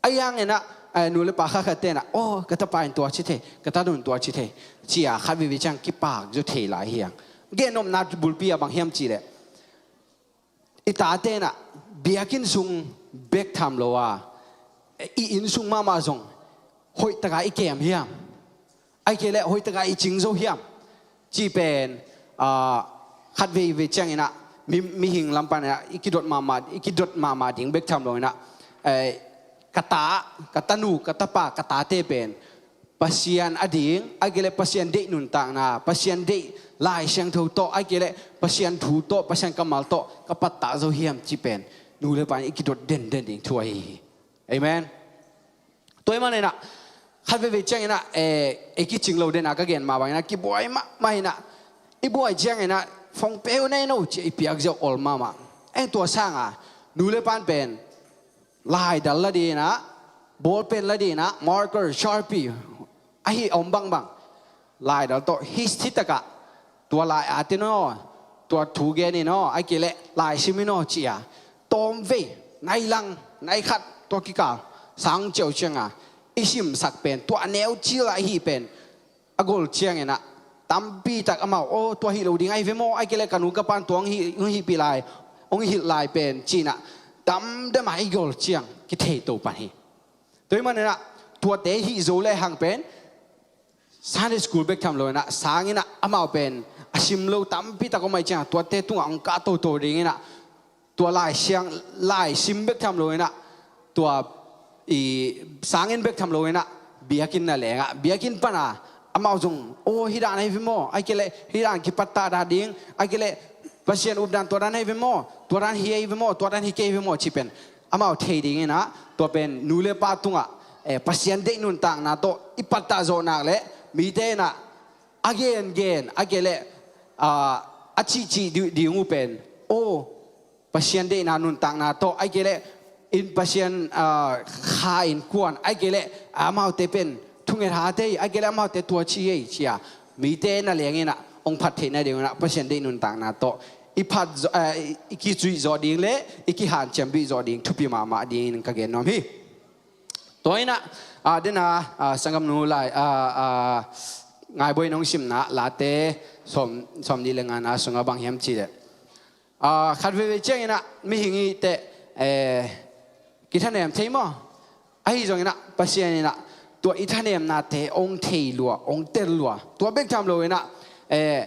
Ahi hanginah, eh, nu le pa khatkhat tenah, oh, ka tapa in tua ci thei, ka tanu in tua ci thei, cia khat veivei ciang kipak zaw thei lai hi hang. Gennopna bulpi ah bang hiam cihleh, i tate inah biakinn sung bek tham lo a, i inn sung mahmah zong hoihtaka i kem hiam? Ai kei leh hoihtaka i cing zo hiam? Cih pen, ah, khat veivei cianginah mi, mihing lam paninah i kidot mahmah, i kidot mahmah ding bek tham loinah, eh, ka ta, ka tanu, ka tapa, ka tate pen Pasian ading, a kei leh Pasian deih nuntakna, Pasian deih Lai Siangtho tawh, a kei leh Pasian thu tawh, Pasian kammal tawh ka pattah zo hiam cih pen nu le pa in i kidot denden ding thu ahi hi. Amen. Tua ahih maninah khat veivei cianginah, eh, ei kicing lo dena ka gen mah banginah kibuai mahmah inah, i buai cianginah phone pe uh nei no ci-a i piak ziau ol mahmah. Eng tua sanga nu le pan pen laidal la dinah, ballpen la dinah, marker, Sharpie, ahi a om bangbang laidal tawh his thitakah tua lai at in aw, tua thu gen in aw, a kei leh lai sim in aw ci-a tawmvei, nai lang, nai khat, tua kikal sang ciau cianga i simsak pen, tua a neu cil ah i hih pen a gol cianginah tampi tak amau, oh, tua hih lo ding ahi ve maw, a kei leh ka nu ka pan tua hong hih, hong hihpih lai, hong hilh lai pen cinah damdam a i gol ciang kithei to pan hi. Tua ahih maninah tuate hih zo lehang pen Sunday school bek tham loinah sanginah amau pen a sim lo tampi tak om ahih ciangah tuate tungah hong kah toto dinginah tua Lai Siang, lai sim bek tham loinah tua i sangin bek tham loinah biakinn na lengah, biakinn pana amau zong, oh, hih dan ahi ve maw, a kei leh hih dan kipattah dan ding, a kei leh Pasian updan tua dan ahi ve maw, tua dan hi ahi ve maw, tua dan hi kei ahi ve maw cih pen amau thei dinginah, tua pen nu le pa tungah, eh, Pasian deih nuntakna tawh i pattah zawh nak leh mite inah a gengen, a kei leh, ah, a cihcih di-, ding uh pen, oh, Pasian deihna nuntakna tawh, a kei leh in Pasian, ah, kha in kuan, a kei leh amaute pen thunget hat ei, a kei leh amaute tua ci ei ci-a mite na lenginah hong phat theihna dinginah Pasian deih nuntakna tawh i phat zaw, ah, i kicuih zawh ding le i kihanciam bih zawh ding thupi mahmah dingin ka gen nuam hi. Tua inah, ah, dena, ah, sanggamnu lai, ah, ah, Ngaibuai in hong simna Late sawm, sawmnih le ngana sungah bang hiam cihleh, ah, khat veivei cianginah mihing i teh, eh, kithanem thei maw? Ahi zonginah Pasian inah tua i thanemnate hong thei lua, hong tel lua. Tua bek tham loinah, eh,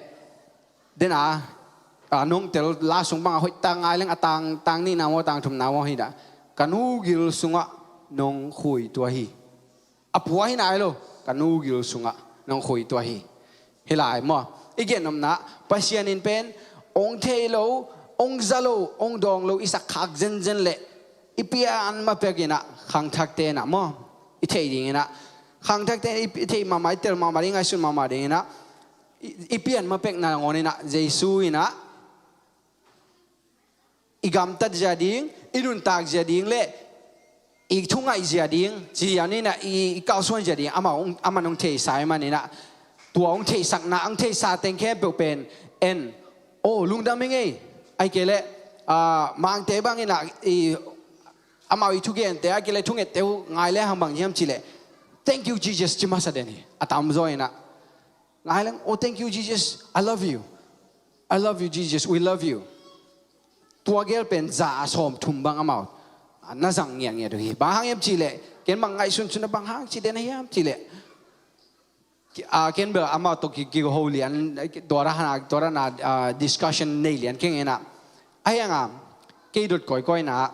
dena a, nong tel la sung bangah hoih tak ngai leng a tang, tang nihna maw, tang thumna maw hi dah. Ka nu gil sungah nong khui tua hi. A pua hi nai lo, ka nu gil sungah nong khui tua hi. Hi lai maw? I gen nopna, Pasian in pen ong thei lo, ong za lo, ong dawng lo i sak khak zenzen leh i pian ma pek inah khangthakte inah maw? I theih ding inah khangthakte i, i theih mahmah, i tel mahmah ding, ngaihsun mahmah ding inah i, i pian ma pek nangawn inah Jesu inah i gamtat zia ding, i nuntak zia ding le i thungaih zia ding, ci a ni na i, i kalsuan zia ding, amah hong, amah hong theihsa i man inah, tua hong theihsakna, hong theihsa teng khempeuh pen en, oh, lungdam hi ngei, ai kei leh, ah, mangte bang inah i, amau i thugente, ai kei leh thungette uh ngai le hang bang hiam ci leh, thank you Jesus ci masa den hi, a tamzaw inah. Ngai leng, oh, thank you Jesus, I love you. I love you Jesus, we love you. Tua gel pen za a sawm thum bang amau na zang ngiatngiat uh hi. Bang hang hiam ci leh, ken bang ngaihsun sun a bang hang ci den a hiam ci leh, ki-, ah, ken bel amau tawh ki, kiho lian, tua ra hana, tua ra na, ah, discussion nei lian keng inah. A hiang a, kei dot kawikawi na,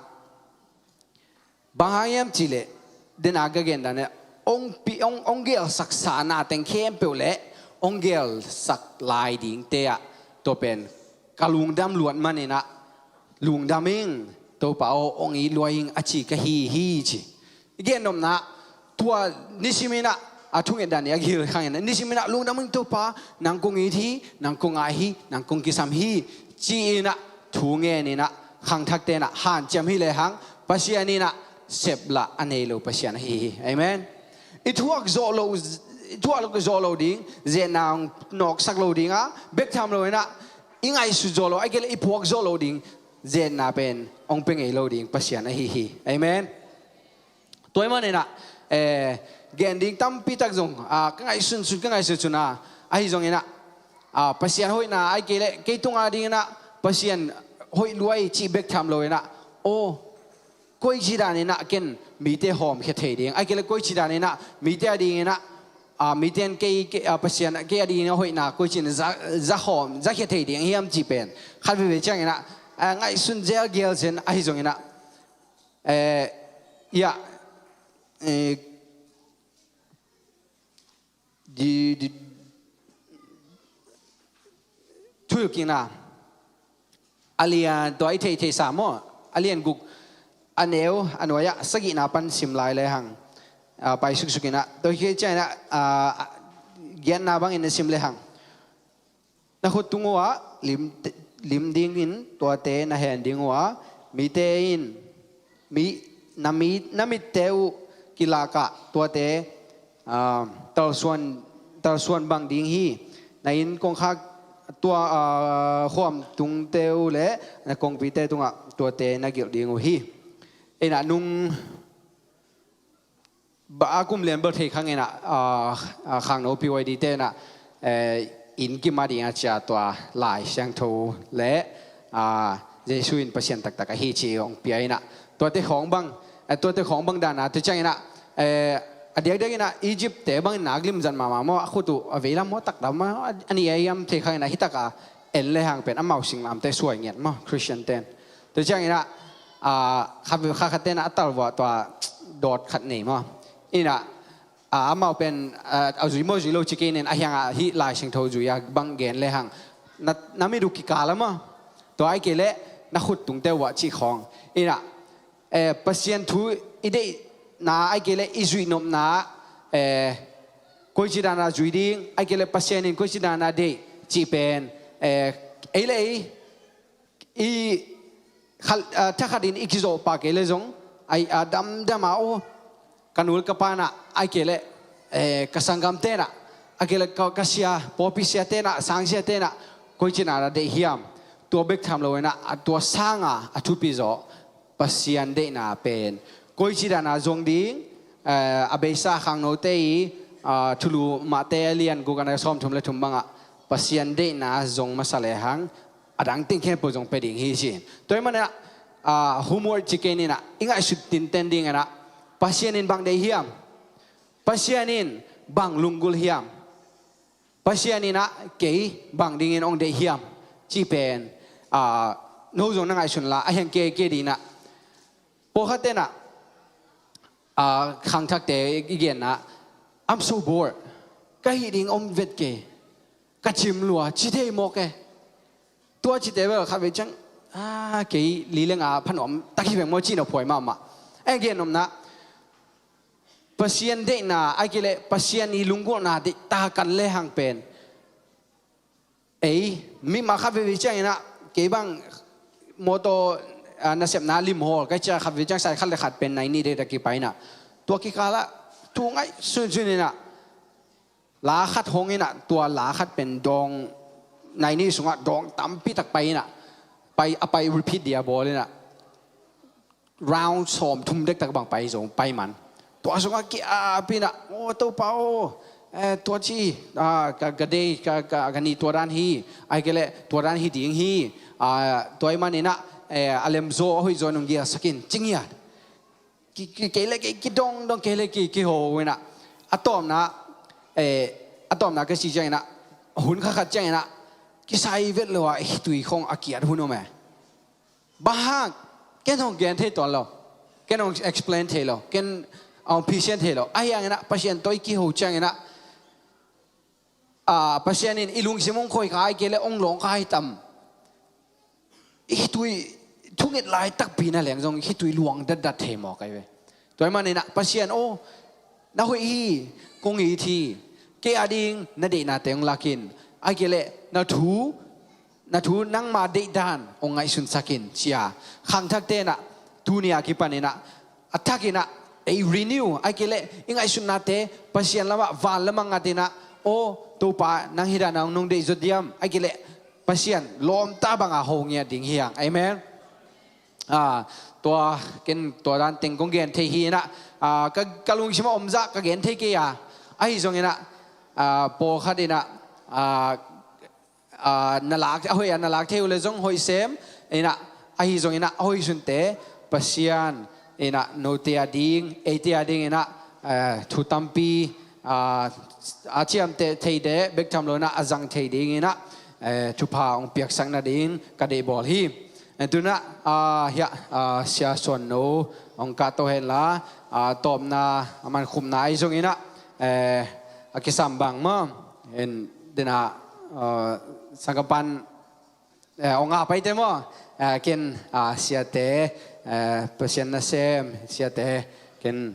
bang hang hiam ci leh, den a ka gen dan eh, ong pi, ong, ong gelsak sa na teng khempeuh leh ong gelsak lai dingte ah, tua pen ka lungdam luat man inah, lungdam ing, Topa aw, ong it lua ing a ci ka hi hi ci. I gen nopna, tua nisim inah, a thunget dan i a gil khang inah, nisim inah lungdam ing Topa, nang kong it hi, nang kong ngai hi, nang kong kisam hi, ci inah thu ngen inah, khangthakte inah hanciam hi le hang, Pasian inah seplah a nei lo Pasian ahi hi. Amen. I thuak zawh lo, i thuak zawh lo ding, zetna hong nawksak lo ding a, bek tham lo inah, i ngaihsut zawh lo, ai kei leh i phuak zawh lo ding, zetna pen hong pia ngei lo ding Pasian ahi hi. Amen. Tua i man inah, eh, gen ding tampi tak zong, ah, ka ngaihsun sun, ka ngaihsun sun a, ahi zong inah, ah, Pasian hoihna, ai kei leh, kei tunga ding inah, Pasian hoih luai cih bek tham lo inah, oh, koici dan inah ken mite hawmkhia thei ding, ai kei leh koici dan inah mite a ding inah, ah, mite in kei, kei, ah, Pasian, kei a ding inah hoihna, koici in za, za hawm, za khia thei ding hiam cih pen. Khat veve ciang inah, ah, ngaihsun zel gel zen, ahi zong inah, eh, ya, eh, di, di, thuhilhkikna a lian, tua i theih, theihsa maw, a lian guk, a neu, a nuai ah, sagihna pan sim lai le hang, ah, pai suksuk inah, tua hi ciang inah, ah, giatna bangin na sim le hang. Na khut tung uh ah lim, lim dingin tuate na hen ding uh ah, mite in, mi, na mi, na mitte uh kilak ah tuate, ah, talsuan, talsuan bang ding hi. Na inn kongkhak tua, ah, khuam tungte uh le na kongpite tungah tuate na gilh ding uh hi. Inah nung ba a kum lian bel thei khang inah, ah, ah, khangno P Y D te inah, eh, inn kim a ding a cia tua Lai Siangtho le, ah, Jesu in Pasian taktak ahi ci hong pia inah. Tuate khawng bang, eh, tuate khawng bang dan a, tua ciang inah, eh, a diakdiak inah Egypt te bang in nak limzat mahmah maw, a khut uh a veilam maw, taklam maw, a, a ni a hiam thei khang inah, hi tak a en le hang pen amau singlamte suai ngiat maw, Christian ten. Tua ciang inah, ah, kha, kha, kha te inah a talvua tua dawt khat nei maw. Inah, ah, amau pen, ah, a zui maw zui lo ci kei nen, a hiang ah hih Lai Siangtho zui a bang gen le hang. Na, na mit uh kikal a maw. Tua ai kei leh na khut tungte uh ah cih khawng. Inah, eh, Pasian thu i deihna ai kei leh i zuih nopna, eh, koici dan a zui ding, ai kei leh Pasian in koici dan a deih cih pen, eh, ei le ei, i khal-, ah, thakhat in i kizawhpah kei le zong, ai, ah, damdam a aw, ka nul ka pa inah, ai kei leh, eh, ka sanggamte inah, ai kei leh ka, ka sia, pawlpi siate inah, sangsiate inah, koici dan a deih hiam. Tua bek tham lo inah, a tua sang a, a thupi zaw, Pasian deihna pen koici dan a zong ding, eh, a beisa khangnote i, ah, Thulu Mate a lian guk a neu sawmthum le thum bangah Pasian deihna zong masa le hang, a dang teng khempeuh zong pia ding hi ci. Tua i man inah, ah, homework ci kei ni inah, i ngaihsut tinten ding inah, Pasian in bang deih hiam? Pasian in bang lunggulh hiam? Pasian inah kei bang dingin hong deih hiam? Cih pen ah, no zong na ngaihsun la, a hiang kei kei ding in ah, pawlkhat ten ah, ah, khangthakte i gen ah, "I'm so bored. Ka hih ding om vet kei. Ka cim lua," ci thei mawk e. Tua cite bel khatvei ciang, "Ah, kei li le nga pha nuam tak hi veng maw," ci na phuai mahmah. A gen nopna, Pasian deihna, ahih kei leh Pasian i lunggulhna deih takan le hang pen, ei, mimal khat veve ciangin ah, kei bang mawtaw, ah, nasepna lim hawl ka hih ciang khat veve ciang sai khat le khat pen nai nih deihtak kipai in ah, tua kikal ah thu ngaihsunsun in ah, la khat hong in ah, tua la khat pen dawng, nai nih sungah dawng tampi tak pai in ah, pai, a pai repeat dia bawl in ah, round sawmthum dektak bang pai zo, pai man. Tua sungah ki-ap in ah, "Aw Topa aw, eh, tua ci, ah, ka, ka dei, ka, ka, ka nih tua dan hi, ahih kei leh tua dan hi ding hi, ah, tua ahih manin ah, eh, a lemzaw a hoihzaw nong gelsak in," ci ngiat. Ki, ki, kei le kei, kidongdong, kei le kei, kiho in ah. A tawpna, eh, a tawpna ka ci ciangin ah, hun kha khat ciangin ah, kisai vet lo ah, hih tui khong a kiat hun om e. Bang hang, ken hong gen thei tuan lo. Ken hong explain thei lo. Ken hong phisian thei lo. Ahi hangin ah, Pasian tawh i kiho ciangin ah, ah, Pasian in i lungsim hong khoih kha ahih kei leh hong lawng kha hi tam. Hih tui thunget laitakpi na leng zong hih tui luang datdat thei mawk ahi ve. Tua ahih manin ah, Pasian aw, na hoih hi, kong it hi. Kei a ding na deihnate hong lak in. Ahih kei leh na thu, na thu nangma deih dan hong ngaihsunsak in, ci a. Khangthakte in ah, tuni a kipan in ah, a thak in ah, ei renew, ahih kei leh i ngaihsutnate Pasian lamah, van lamah ngat in ah, aw Topa, nang hih dan a hong nong deih zaw diam, ahih kei leh Pasian lawmta banga ho ngiat ding hi hang. Amen. Ah, tua, ken tua dan teng kong gen thei hi in ah, ah, ka, ka lungsim ah om zah ka gen thei kei a. Ahi zongin ah, ah, pawlkhat in ah, ah, ah, na lak, a hoih a na lak thei uh leh zong hoih sem in ah, ahi zongin ah, a hoihsunte Pasian in ah, note a ding, eite a ding in ah, eh, thu tampi, ah, a ciamteh thei deh bek tham lo in ah, a zang thei ding in ah, eh, thupha hong piaksak nading ka deih bawl hi. Eh, tu in ah, ah, hiah, ah, Sia Suan No hong kahto hen la, ah, tawpna, a mankhupna ahi zongin ah, eh, a kisam bang maw, en, den ah, ah, sangkapan, eh, hong a paite maw, eh, ken, ah, siate, eh, Pasian nasem siate, ken,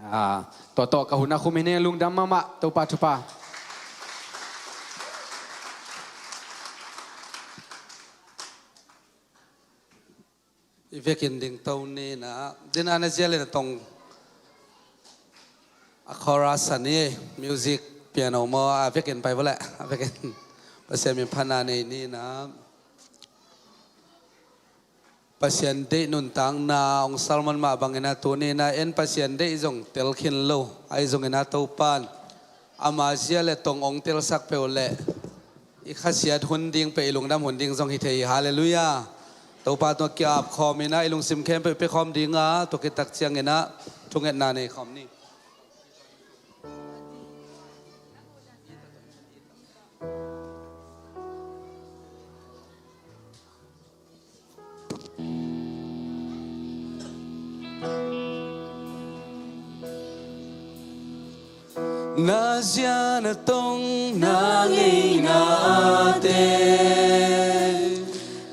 ah, tua tawh ka hun a khum hi ning, lungdam mahmah, Topa thupha. I vekin dingto ni in ah, din a na zia le na tong a chorus a ni, music piano maw, a vekin pai vawleh, a vekin Pasian min phatna nei ni in ah. Pasian deih nuntakna hong sermon mah bangin ah, tuni in ah en Pasian deih zong tel khin lo, ahi zongin ah Topa'n ama zia le tong hong telsak peuh leh i khasiat hun ding peuh, i lungdam hun ding zong hi thei hi. Halleluiah. Topa tungah ki-ap khawm in ah, i lungsim khempeuh pia khawm ding a, tua khit tak ciangin ah thungetna nei khawm ni. Na zia na tong na ngeina te,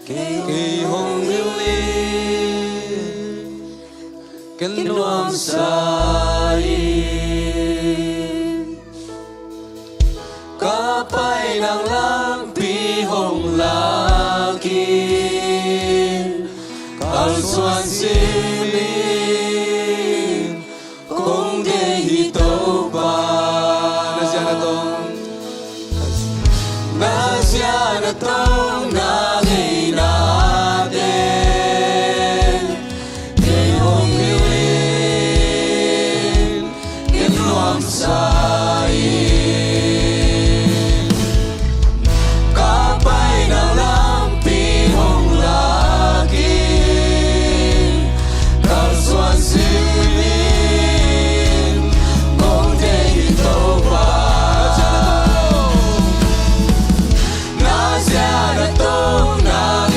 kei hong hilh in, ken nuamsa in. Ka pai nang lampi hong lak in, kalsuan sim in, kong deih hi Topa. Na zia na tong, na zia na tong na ngeina te, kei hong hilh in, ken nuamsa in. Ka pai nang lampi hong lak in, kalsuan sim in, kong deih hi Topa. Na zia na tong na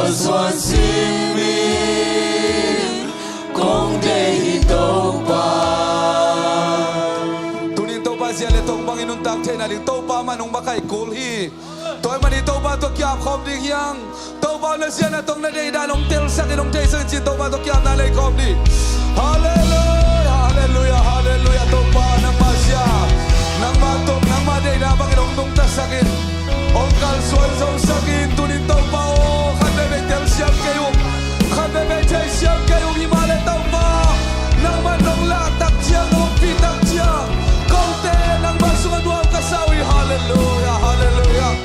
Suan simin kong deih hi Topa. Tunin Topa zia le tong bangin nuntak theihna ding Topa mah nong makaih kul hi. Tua ahih manin Topa tawh kiam khawm ding hi hang. Topa na zia na tong na deihdan hong telsakin hong theisakin ci-in Topa tawh kiamna nei khawm ding. Halleluia, halleluia, halleluia. Topa nangmah zia, nangmah tong, nangmah deihna bangin hong nungtasakin, hong kalsuan zosakin. Tunin Topa aw, khat veivei telsiam kei ung, khat veivei theisiam kei ung. Himahleh Topa, nangmah nong lahtak ciang, nong pitak ciang, kote nangmah sungah nuam ka sa uh hi. Halleluia, halleluia.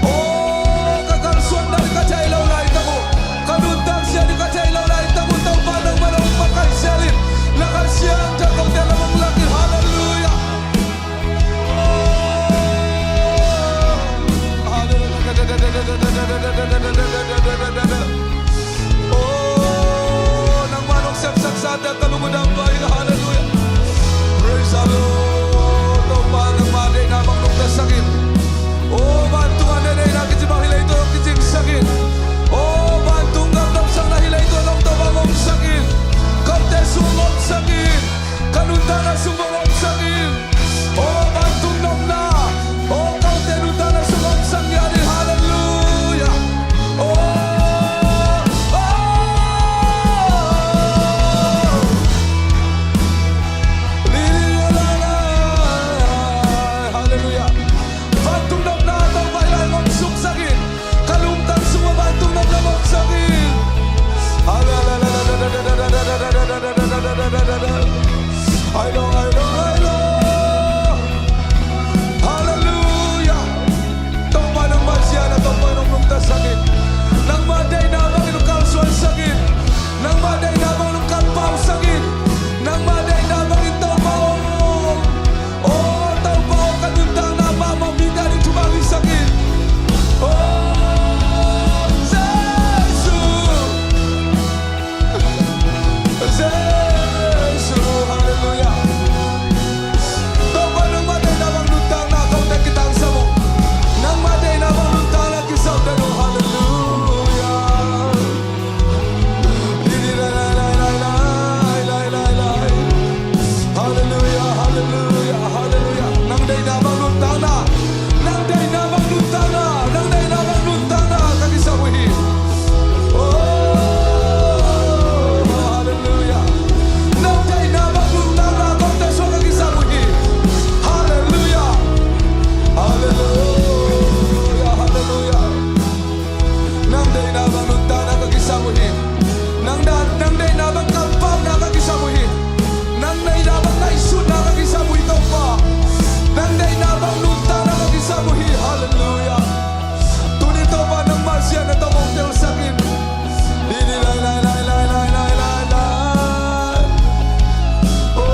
Aw, ka kalsuan dan ka theih loh laitak uh, ka nuntak zia ding ka theih loh laitak uh, Topa nangmah nong makaih zel in, na Kha Siangtho kote lam hong lak in. Halleluia. Aw, nangmah nong sepsak sa teh ka lung uh dam pai. Halleluia. Praise the Lord. Topa nangmah deihna bang nungtasakin. Aw, vantung ah na deihna kici bang hih leitung ah kicingsakin. Aw, vantung gam damsakna hih leitung ah Topa hong omsakin. Kote sung hong omsakin. Ka nuntakna sung hong omsakin. Aw, vantung nopna, aw, kote nuntakna sung hong omsak ngiat in. Halleluia. Aw, aw. Halleluia. Vantung nopna Topa hih lai hong omsuksakin. Ka lungtang sungah vantung nopna hong omsakin. Ai lo, ai lo, ai lo. Halleluia. Topa nangmah zia na tong bangin hong nungtasakin. Nangmah deihna bangin hong kalsuansakin. Nangmah deihna bangin hong kalpausakin. Nangmah deihna bangin Topa aw. Aw, Topa aw, ka nuntakna mahmah mite ading thupha piaksak in. Aw, Jesuh. Jesuh, halleluia. Topa nangmah deihna bang nuntakna kote kitangsam uh. Nangmah deihna bang nuntakna kisam den uh. Halleluia. Halleluia, halleluia, halleluia. Nang deihna bang nuntakna, nang deihna bang nuntakna, nang deihna bang nuntakna ka kisam uh hi. Oh, halleluia. Nang deihna bang nuntakna kote suak ka kisam uh hi. Halleluia. Halleluia, halleluia. Nang deihna bang nuntakna ka kisam uh hi. Nang da, nang deihna bang kampauna ka kisam uh hi. Nang deihna bang ngaihsutna ka kisam uh hi Topa. Nang deihna bang nuntakna ka kisam uh hi. Halleluia. Tuni Topa nangmah zia na tong hong telsak in. Lai, lai, lai. Oh.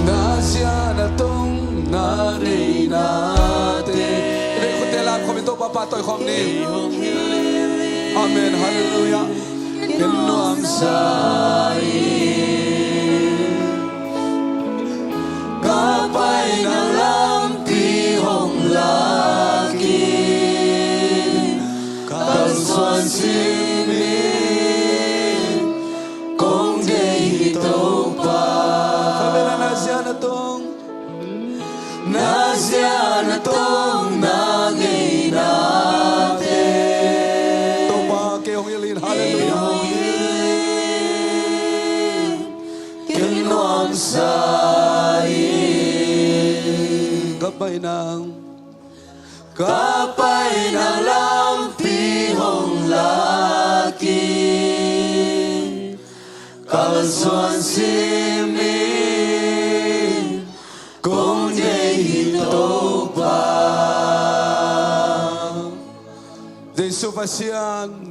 Na zia na tong na neihna te. I veikhutte lam khawm in Topa pahtawi khawm ni. Amen. Halleluia. Ken nuamsa in ka paina lampi hong lak in, kalsuan simin kong deih hi Topa. Ka vela na zia na tong, na zia na tong na ngeina te. Topa kei hong hilh in. Halleluia. Kei hong hilh in. Ken nuamsa in ka paina, ka paina lampi hong lak in, kalsuan simin kong deih hi Topa. Jesu Pasian,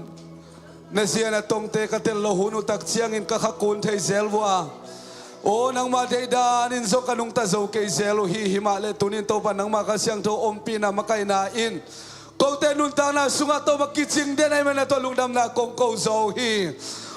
na zia na tongte ka tel loh hun uh tak ciangin ka kha kun thei zel uh a. Aw, nangmah deihdan in zong ka nungta zo kei zel uh hi. Himahleh tunin Topa nangmah Kha Siangtho ompihna makaihna in kote nuntakna sungah Topa kicing den ahih manin tua lungdamna kong ko zo hi.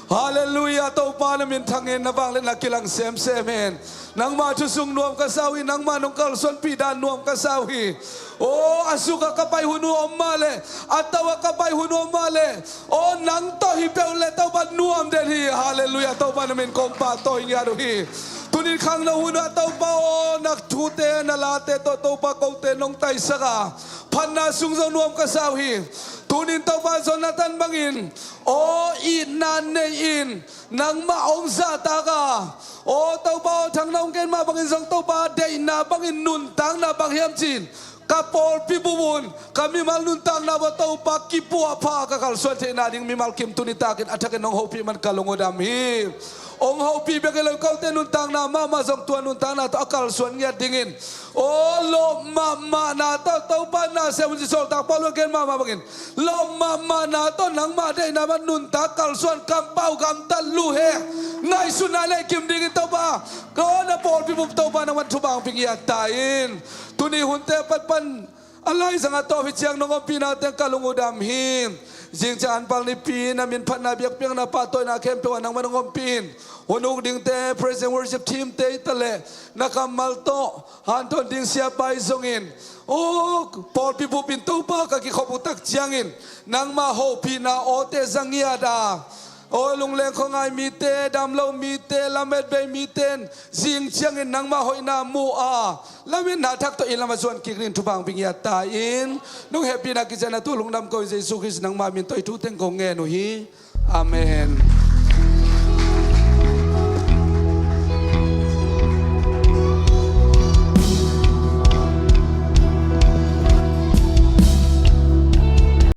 Halleluiah. Topa na min thangin na vangliatna kilang semsem hen. Nangma thu sung nuam ka sa uh hi. Nangma nong kalsuanpih dan nuam ka sa uh hi. Aw, a suk a ka pai hun uh om mah leh, a to a ka pai hun uh om mah leh, aw, nang tawh hi peuh leh Topa nuam den hi. Halleluiah. Topa na min kong pahtawi ngiat uh hi. Tunin khangno hun uh ah Topa aw, na thute na late tawh Topa kote nong taisak a, phatna sung zong nuam ka sa uh hi. Tunin Topa Jonathan bangin aw, itna nei-in nangmah hong zahtak a, aw Topa aw, thangna hong gen mah bangin zong Topa deihna bangin nuntakna bang hiam ci-in ka pawlpi bup un, ka mimal nuntakna uah Topa kipuahpha ka kalsuan theihna ding mimal kim tuni takin a thakin hong hopih man ka lung uh dam hi. Hong hopih bek hi lo, kote nuntakna mahmah zong tua nuntakna tawh a kalsuan ngiat dingin, aw, lawp mahmahna tawh Topa na sem un ci sawltak Paul in gen mahmah bangin, lawp mahmahna tawh nangmah deihna bang nuntak kalsuan kampau gamtat luhek ngaihsutna leh kim dingin Topa, ka aw na pawlpi bup Topa nangman thupha hong pia ngiat ta in. Tuni hunte a pat pan a laizang a tawp hi ciang nong ompihna teng ka lung uh dam hi. Zing ciang Anpal Nipi na min phatna biakpiakna pahtawina khempeuh ah nangman hong ompih in. Hun uk dingte, praise and worship team te hi ta leh, na kammal tawh hanthawn ding siapa hi zongin, aw, pawlpi bup in Topa ka kikhop uh tak ciangin nangmah hopihna awte za ngiat a, aw, lungleng khuangai mite, damlo mite, lametbei mite in zing ciangin nangmah hoihna mu a, lametna thak tawh inn lam a zuan kik dingin thupha hong pia ngiat ta in. Nong hehpihna kician a tu lungdam ko in, Jesu Khrist nangmah min tawh hih thu teng kong ngen uh hi. Amen.